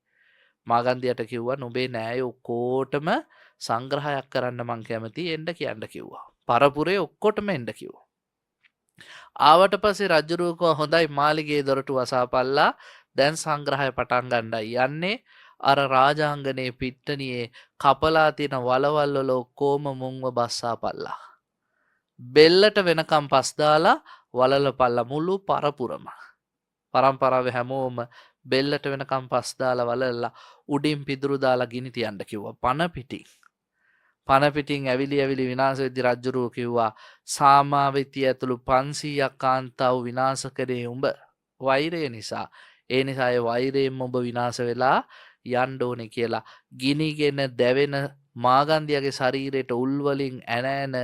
මාගන්දියට කිව්වා නුඹේ නෑයෝ ඔක්කොටම සංග්‍රහයක් කරන්න මං කැමතියි එන්න කියන්න කිව්වා. පරපුරේ ඔක්කොටම එන්න කිව්වා. ආවට පස්සේ රජ්ජුරුවෝ කිව්වා හොඳයි මාලිගයේ දොරටු වසාපල්ලා, දැන් සංග්‍රහය පටන් ගන්නයි යන්නේ. අර රාජාංගනේ පිට්ටනියේ කපලා තියෙන වලවල් වල ඔක්කොම මුංව බස්සාපල්ලා. බෙල්ලට වෙනකම් පස් දාලා වලලපල්ලා මුළු පරපුරම. පරම්පරාවේ හැමෝම බෙල්ලට වෙනකම් පස් දාලා වලලලා උඩින් පිදුරු දාලා ගිනි තියන්න කිව්වා. පණ පිටින්. පණ පිටින් ඇවිලි ඇවිලි විනාශ වෙද්දි රජ්ජුරුවෝ කිව්වා සාමාවතිය ඇතුළු 500ක් කාන්තාව විනාශ කරේ උඹ වෛරය නිසා. ඒ නිසා ඒ වෛරයෙන් උඹ විනාශ වෙලා යන්න ඕනේ කියලා ගිනිගෙන දැවෙන මාගන්දියාගේ ශරීරයට උල් වලින් ඇන ඇන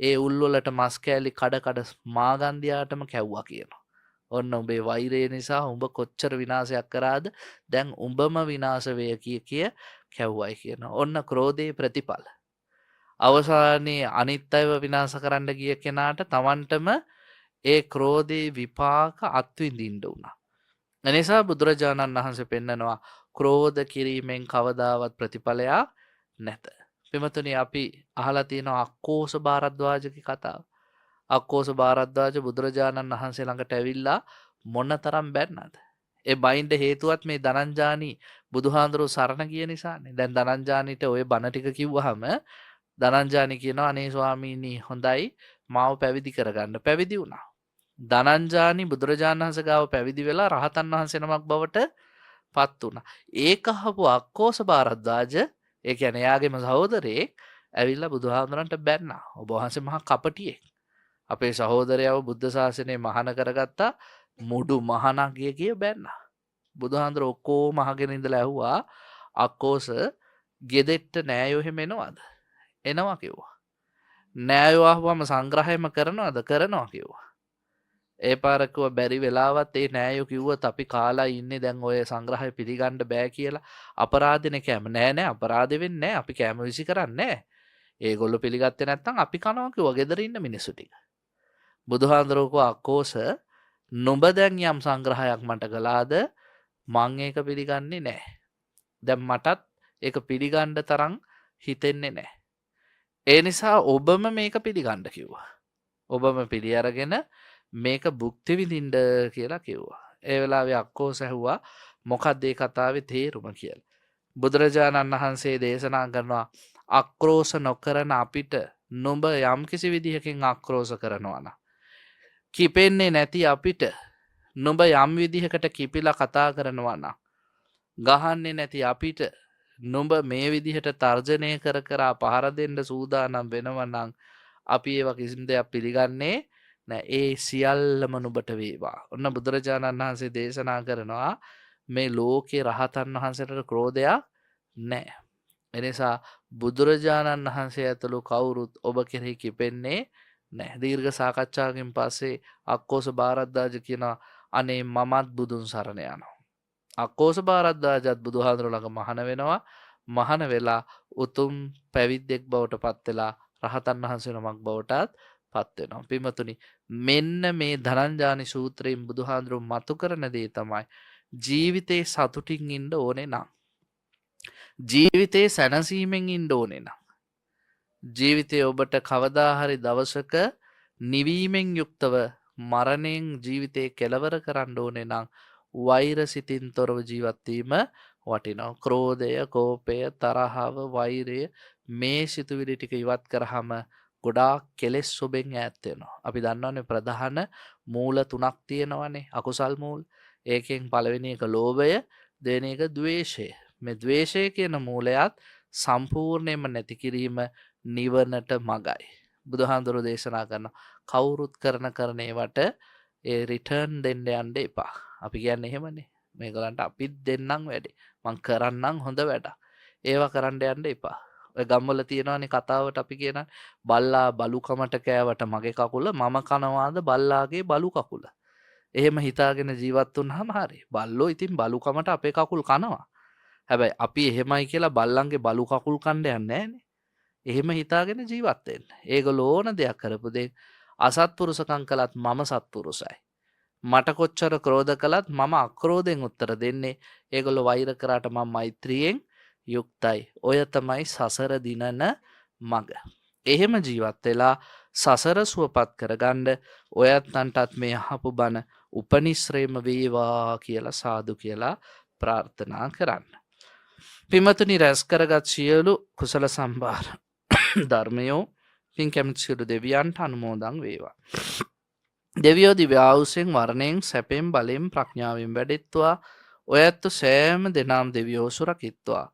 ඒ උල් වලට මස් කෑලි කඩ කඩ මාගන්දියාටම කැව්වා කියනවා. ඔන්න උඹේ වෛරය නිසා උඹ කොච්චර විනාශයක් කරාද, දැන් උඹම විනාශ වේ කිය කිය කැව්වයි කියනවා. ඔන්න ක්‍රෝධයේ ප්‍රතිඵල. අවසානයේ අනිත් අයව විනාශ කරන්න ගිය කෙනාට Tamanටම ඒ ක්‍රෝධයේ විපාක අත්විඳින්න වුණා. එනිසා බුදුරජාණන් වහන්සේ පෙන්නනවා ක්‍රෝධ කිරීමෙන් කවදාවත් ප්‍රතිඵලයක් නැත. පින්වතුනි, අපි අහලා තියෙනවා අක්කෝස භාරද්වාජගේ කතාව. අක්කෝස භාරද්වාජ බුදුරජාණන් වහන්සේ ළඟට ඇවිල්ලා මොනතරම් බැන්නද? ඒ බයින්ඩ හේතුවත් මේ ධනංජානි බුදුහාඳුරෝ සරණ ගිය නිසානේ. දැන් ධනංජානිට ඔය බණ ටික කිව්වහම ධනංජානි කියනවා අනේ ස්වාමීනි හොඳයි මාව පැවිදි කරගන්න. පැවිදි වුණා. ධනංජානි බුදුරජාණන් වහන්සේ ගාව පැවිදි වෙලා රහතන් වහන්සේ නමක් බවට පත් වුණා. ඒක අහපු අක්කෝස භාරද්වාජ, ඒ කියන්නේ එයාගේම සහෝදරයෙක්, ඇවිල්ලා බුදුහාමුදුරන්ට බැන්නා. ඔබ වහන්සේ මහා කපටියෙක්. අපේ සහෝදරයව බුද්ධ ශාසනය මහාන කරගත්තා, මුඩු මහානක් ගිය කිය බැන්නා. බුදුහාමුදුර ඔක්කොම අහගෙන ඉඳලා ඇහුවා අක්කෝස ගෙදෙට්ට නෑයෝ එහෙම එනවද? එනවා කිව්වා. නෑයෝ ආවම සංග්‍රහයම කරනවද? කරනවා කිව්වා. ඒ පාර කිව්වා බැරි වෙලාවත් ඒ නෑයෝ කිව්වොත් අපි කාලා ඉන්නේ දැන් ඔය සංග්‍රහය පිළිගන්න බෑ කියලා. අපරාධනේ කෑම. නෑ නෑ අපරාධ වෙන්නේ නෑ, අපි කෑම විසි කරන්නේ නෑ. ඒගොල්ලෝ පිළිගත්තේ නැත්නම් අපි කනවා කිව්වා ගෙදර ඉන්න මිනිස්සු ටික. බුදුහාඳුරෝ කිව්වා අක්කෝස නුඹ දැන් යම් සංග්‍රහයක් මට කළාද මං ඒක පිළිගන්නේ නෑ. දැන් මටත් ඒක පිළිගන්න තරම් හිතෙන්නේ නෑ. ඒ නිසා ඔබම මේක පිළිගන්න කිව්වා. ඔබම පිළි අරගෙන මේක භුක්ති විඳින්න කියලා කිව්වා. ඒ වෙලාවේ අක්කෝස ඇහුවා මොකද්ද ඒ කතාවේ තේරුම කියලා. බුදුරජාණන් වහන්සේ දේශනා කරනවා ආක්‍රෝෂ නොකරන අපිට නුඹ යම්කිසි විදිහකින් ආක්‍රෝෂ කරනවා නම්, කිපෙන්නේ නැති අපිට නුඹ යම් විදිහකට කිපිලා කතා කරනවා නම්, ගහන්නේ නැති අපිට නුඹ මේ විදිහට තර්ජනය කර කර පහර දෙන්න සූදානම් වෙනවා නම් අපි ඒවා කිසිම දෙයක් පිළිගන්නේ නෑ. ඒ සියල්ලම නුඹට වේවා. ඔන්න බුදුරජාණන් වහන්සේ දේශනා කරනවා මේ ලෝකේ රහතන් වහන්සේලාට ක්‍රෝධයක් නෑ. එනිසා බුදුරජාණන් වහන්සේ ඇතුළු කවුරුත් ඔබ කෙරෙහි කිපෙන්නේ නෑ. දීර්ඝ සාකච්ඡාවකින් පස්සේ අක්කෝස භාරද්වාජ කියනවා අනේ මමත් බුදුන් සරණ යනවා. අක්කෝස භාරද්වාජත් බුදුහාඳුර ළඟ මහාන වෙනවා. මහාන වෙලා උතුම් පැවිද්දෙක් බවට පත් වෙලා රහතන් වහන්සේ නමක් බවටත් පත් වෙනවා. පින්වතුනි, මෙන්න මේ ධනංජානි සූත්‍රයෙන් බුදුහාඳුර මතු කරන දේ තමයි ජීවිතේ සතුටින් ඉන්න ඕනේ නම්, ජීවිතේ සැනසීමෙන් ඉන්න ඕනේ නම්, ජීවිතේ ඔබට කවදා හරි දවසක නිවීමෙන් යුක්තව මරණයෙන් ජීවිතේ කෙලවර කරන්න ඕනේ නම් වෛර සිතින් තොරව ජීවත් වීම වටිනවා. ක්‍රෝධය, කෝපය, තරහව, වෛරය මේ සිතුවිලි ටික ඉවත් කරාම ගොඩාක් කෙලෙස් ඔබෙන් ඈත් වෙනවා. අපි දන්නවනේ ප්‍රධාන මූල තුනක් තියෙනවනේ අකුසල් මූල. ඒකෙන් පළවෙනි එක ලෝභය, දෙවෙනි එක ද්වේෂය. මේ ද්වේෂය කියන මූලයත් සම්පූර්ණයෙන්ම නැති කිරීම නිවනට මගයි. බුදුහාමුදුරුවෝ දේශනා කරන කවුරුත් කරන කරන ඒවට ඒ රිටර්න් දෙන්න යන්න එපා. අපි කියන්නේ එහෙමනේ. මේගොල්ලන්ට අපිත් දෙන්නම් වැඩේ. මං කරන්නම් හොඳ වැඩක්. ඒවා කරන්න යන්න එපා. ඔය ගම්වල තියෙනවානේ කතාවට අපි කියන බල්ලා බලුකමට කෑවට මගේ කකුල මම කනවාද බල්ලාගේ බලු කකුල. එහෙම හිතාගෙන ජීවත් වුනහම හරි. බල්ලෝ ඉතින් බලුකමට අපේ කකුල් කනවා. හැබැයි අපි එහෙමයි කියලා බල්ලන්ගේ බලු කකුල් කන්න යන්නේ නෑනේ. එහෙම හිතාගෙන ජීවත් වෙන්න. ඒගොල්ලෝ ඕන දෙයක් කරපු දේ අසත්පුරුෂකම් කළත් මම සත්පුරුෂයි. මට කොච්චර ක්‍රෝධ කළත් මම අක්‍රෝධයෙන් උත්තර දෙන්නේ. ඒගොල්ලෝ වෛර කරාට මම මෛත්‍රියෙන් යුක්තයි. ඔය තමයි සසර දිනන මග. එහෙම ජීවත් වෙලා සසර සුවපත් කරගන්න ඔයත්න්ටත් මේ අහපු බණ උපනිශ්‍රේම වේවා කියලා සාදු කියලා ප්‍රාර්ථනා කරන්න. පින්වතුනි, රැස් කරගත් සියලු කුසල සම්භාර ධර්මයෝ පින් කැමති සියලු දෙවියන්ට අනුමෝදන් වේවා. දෙවියෝ දිව්‍ය ආයුෂෙන් වර්ණයෙන් සැපෙන් බලෙන් ප්‍රඥාවෙන් වැඩෙත්වා. ඔයත් සෑම දෙනාම දෙවියෝ සුරකිත්වා.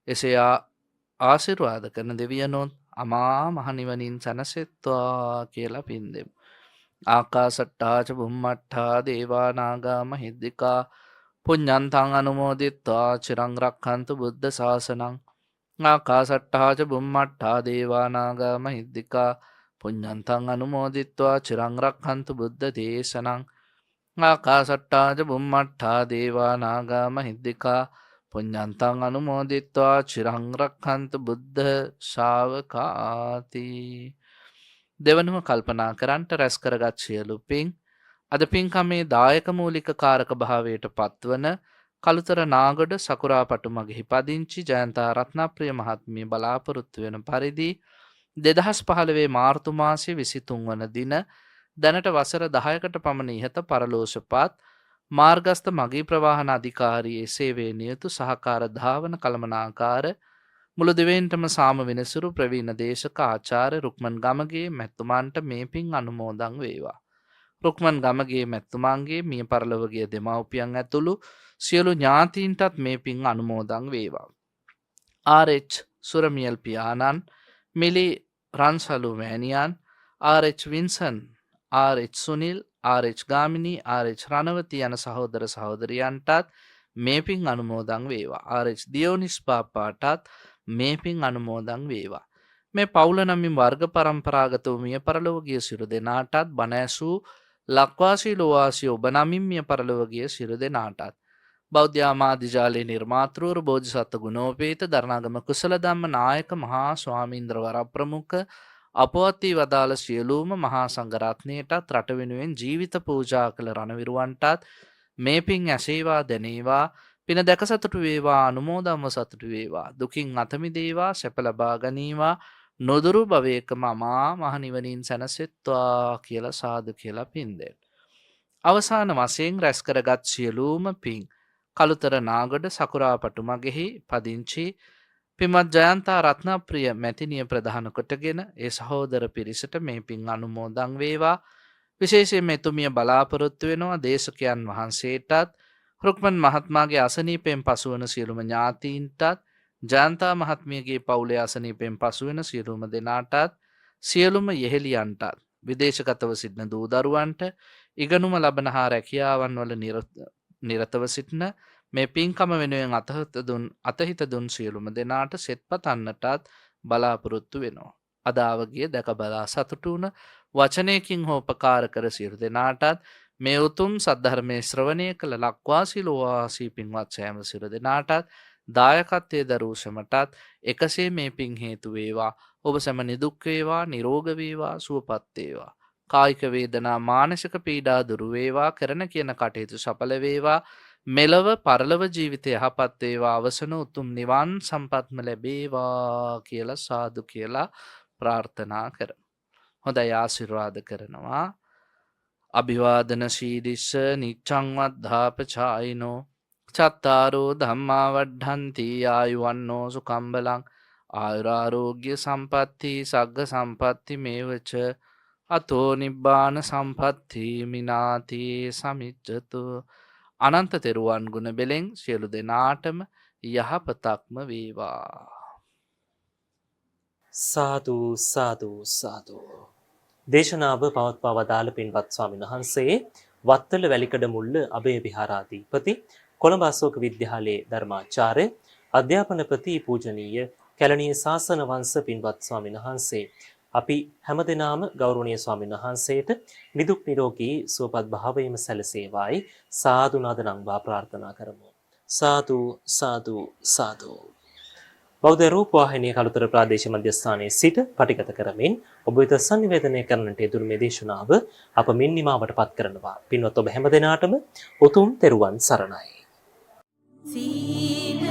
එසේ ආශිර්වාද කරන දෙවියනොත් අමා මහ නිවනින් සැනසෙත්වා කියලා පින් දෙමු. ආකාසට්ටා ච බුම්මට්ටා දේවා නාග මහිද්దికා පුඤ්ඤන්තං අනුමෝදිත්වා චිරං රක්ඛන්තු බුද්ධ ශාසනං. ආකාසට්ටා ච බුම්මට්ටා දේවා නාග මහිද්దికා පුඤ්ඤන්තං අනුමෝදිත්වා චිරං රක්ඛන්තු බුද්ධ දේශනං. ආකාසට්ටා ච බුම්මට්ටා දේවා නාග මහිද්దికා පුඤ්ඤන්තං අනුමෝදිත්වා චිරං රක්ඛන්තු බුද්ධ ශාවකාති. දෙවනුව කල්පනා කරන්ට රැස් කරගත් සියලු පින් අද පින්කමේ දායක මූලික කාරක භාවයට පත්වන කළුතර නාගොඩ සකුරාපටු මගෙහි පදිංචි ජයන්තා රත්නප්‍රිය මහත්මිය බලාපොරොත්තු වෙන පරිදි 2015 මාර්තු මාසයේ 23 වන දින දැනට වසර 10කට පමණ ඉහත පරලෝසපත් මාර්ගස්ථ මගී ප්‍රවාහන අධිකාරියේ සේවයේ නියුතු සහකාර ධාවන කළමනාකාර මුළු දෙවෙන්ටම සාම විනසුරු ප්‍රවීණ දේශක ආචාර්ය රුක්මන් ගමගේ මැතිතුමන්ට මේ පින් අනුමෝදන් වේවා. රුක්මන් ගමගේ මැතිතුමන්ගේ මිය පරලොව ගිය දෙමව්පියන් ඇතුළු සියලු ඥාතීන්ටත් මේ පින් අනුමෝදන් වේවා. ආර්.එච්. සුරමියල් පියාණන්, මිලි රන්සලු මෑණියන්, ආර්.එච්. වින්සන්, ආර්.එච්. සුනිල්, ආර්.එච්. ගාමිණී, ආර්.එච්. රණවති යන සහෝදර සහෝදරියන්ටත් මේ පින් අනුමෝදන් වේවා. ආර්.එච්. දියෝනිස් පාපාටත් මේ පින් අනුමෝදන් වේවා. මේ පවුල නමින් වර්ග පරම්පරාගතව මිය පරලොව ගිය සියලු දෙනාටත් බණ ඇසූ ලක්වාසී ලෝවාසී ඔබ නමින් මිය පරලොව ගිය සියලු දෙනාටත් බෞද්ධ ආමාදිජාලයේ නිර්මාතෘවරු බෝධිසත්ව ගුණෝපේත දරණාගම කුසල ධම්ම නායක මහා ස්වාමීන්ද්‍ර වරප්‍රමුඛ අපවත් වී වදාළ සියලුම මහා සංඝරත්නයටත් රට වෙනුවෙන් ජීවිත පූජා කළ රණවිරුවන්ටත් මේ පින් ඇසේවා දැනේවා. පින දැක සතුටු වේවා, අනුමෝදන්ව සතුටු වේවා, දුකින් අත මිදේවා, සැප ලබා ගනීවා, නොදුරු භවයකම අමා මහ නිවනින් සැනසෙත්වා කියලා සාදු කියලා පින් දෙන්න. අවසාන වශයෙන් රැස් කරගත් සියලුම පින් කළුතර නාගොඩ සකුරාපටු මගෙහි පදිංචි පින්වත් ජයන්තා රත්නප්‍රිය මැතිණිය ප්‍රධාන කොටගෙන ඒ සහෝදර පිරිසට මේ පින් අනුමෝදන් වේවා. විශේෂයෙන්ම එතුමිය බලාපොරොත්තු වෙනවා දේශකයන් වහන්සේටත්, රුක්මන් මහත්මයාගේ අසනීපයෙන් පසුවන සියලුම ඥාතීන්ටත්, ජයන්තා මහත්මියගේ පවුලේ අසනීපයෙන් පසුවෙන සියලුම දෙනාටත්, සියලුම යෙහෙලියන්ටත්, විදේශගතව සිටින දූ දරුවන්ට, ඉගෙනුම ලබන හා රැකියාවන් වල නිරතව සිටින මේ පින්කම වෙනුවෙන් අතහිත දුන් සියලුම දෙනාට සෙත් පතන්නටත් බලාපොරොත්තු වෙනවා. අද ආවගිය දැක බලා සතුටු වුණ වචනයකින් හෝ උපකාර කර සියලු දෙනාටත් මේ උතුම් සද්ධර්මයේ ශ්‍රවණය කළ ලක්වාසී ලෝවාසී පින්වත් සෑම සියලු දෙනාටත් දායකත්වයේ දරූ සැමටත් එකසේ මේ පින් හේතු වේවා. ඔබ සැම නිදුක් වේවා, නිරෝග වේවා, සුවපත් වේවා. කායික වේදනා මානසික පීඩා දුරු වේවා, කරන කියන කටයුතු සඵල වේවා, මෙලව පරලොව ජීවිතය යහපත් වේවා, අවසන උතුම් නිවන් සම්පත්ම ලැබේවා කියලා සාදු කියලා ප්‍රාර්ථනා කරමු. හොඳයි, ආශිර්වාද කරනවා. අභිවාදන සීලිස්ස නිච්ඡං වද්ධාපචායිනෝ චත්තාරෝ ධම්මා වඩ්ඩಂತಿ ආයුවන්නෝ සුඛං බලං ආයුරාරෝග්‍ය සම්පatti සග්ග සම්පatti මේවච අතෝ නිබ්බාන සම්පatti මිනාති සමිච්ඡතු. අනන්ත තෙරුවන් ගුණ බෙලෙන් සියලු දෙනාටම යහපතක්ම වේවා. සාදු සාදු සාදු. දේශනාව පවත්වා වදාළ පින්වත් ස්වාමීන් වහන්සේ වත්තල වැලිකඩ මුල්ල අභය විහාරාධිපති, කොළඹ අශෝක විද්‍යාලයේ ධර්මාචාර්ය, අධ්‍යාපනපති පූජනීය කැලණිය ශාසන වංශ පින්වත් ස්වාමීන් වහන්සේ. අපි හැමදෙනාම ගෞරවනීය ස්වාමීන් වහන්සේට නිදුක් නිරෝගී සුවපත් භාවයම සැලසේවායි සාදු නාද නංවා ප්‍රාර්ථනා කරමු. සාදු සාදු සාදු. බෞද්ධ රූපවාහිනිය කළුතර ප්‍රාදේශ මධ්‍යස්ථානයේ සිට පටිගත කරමින් ඔබ වෙත සන්නිවේදනය කරන්නට යෙදුණු මේ දේශනාව අප මින් නිමාවට පත් කරනවා. පින්වත් ඔබ හැම දෙනාටම උතුම් තෙරුවන් සරණයි. සීල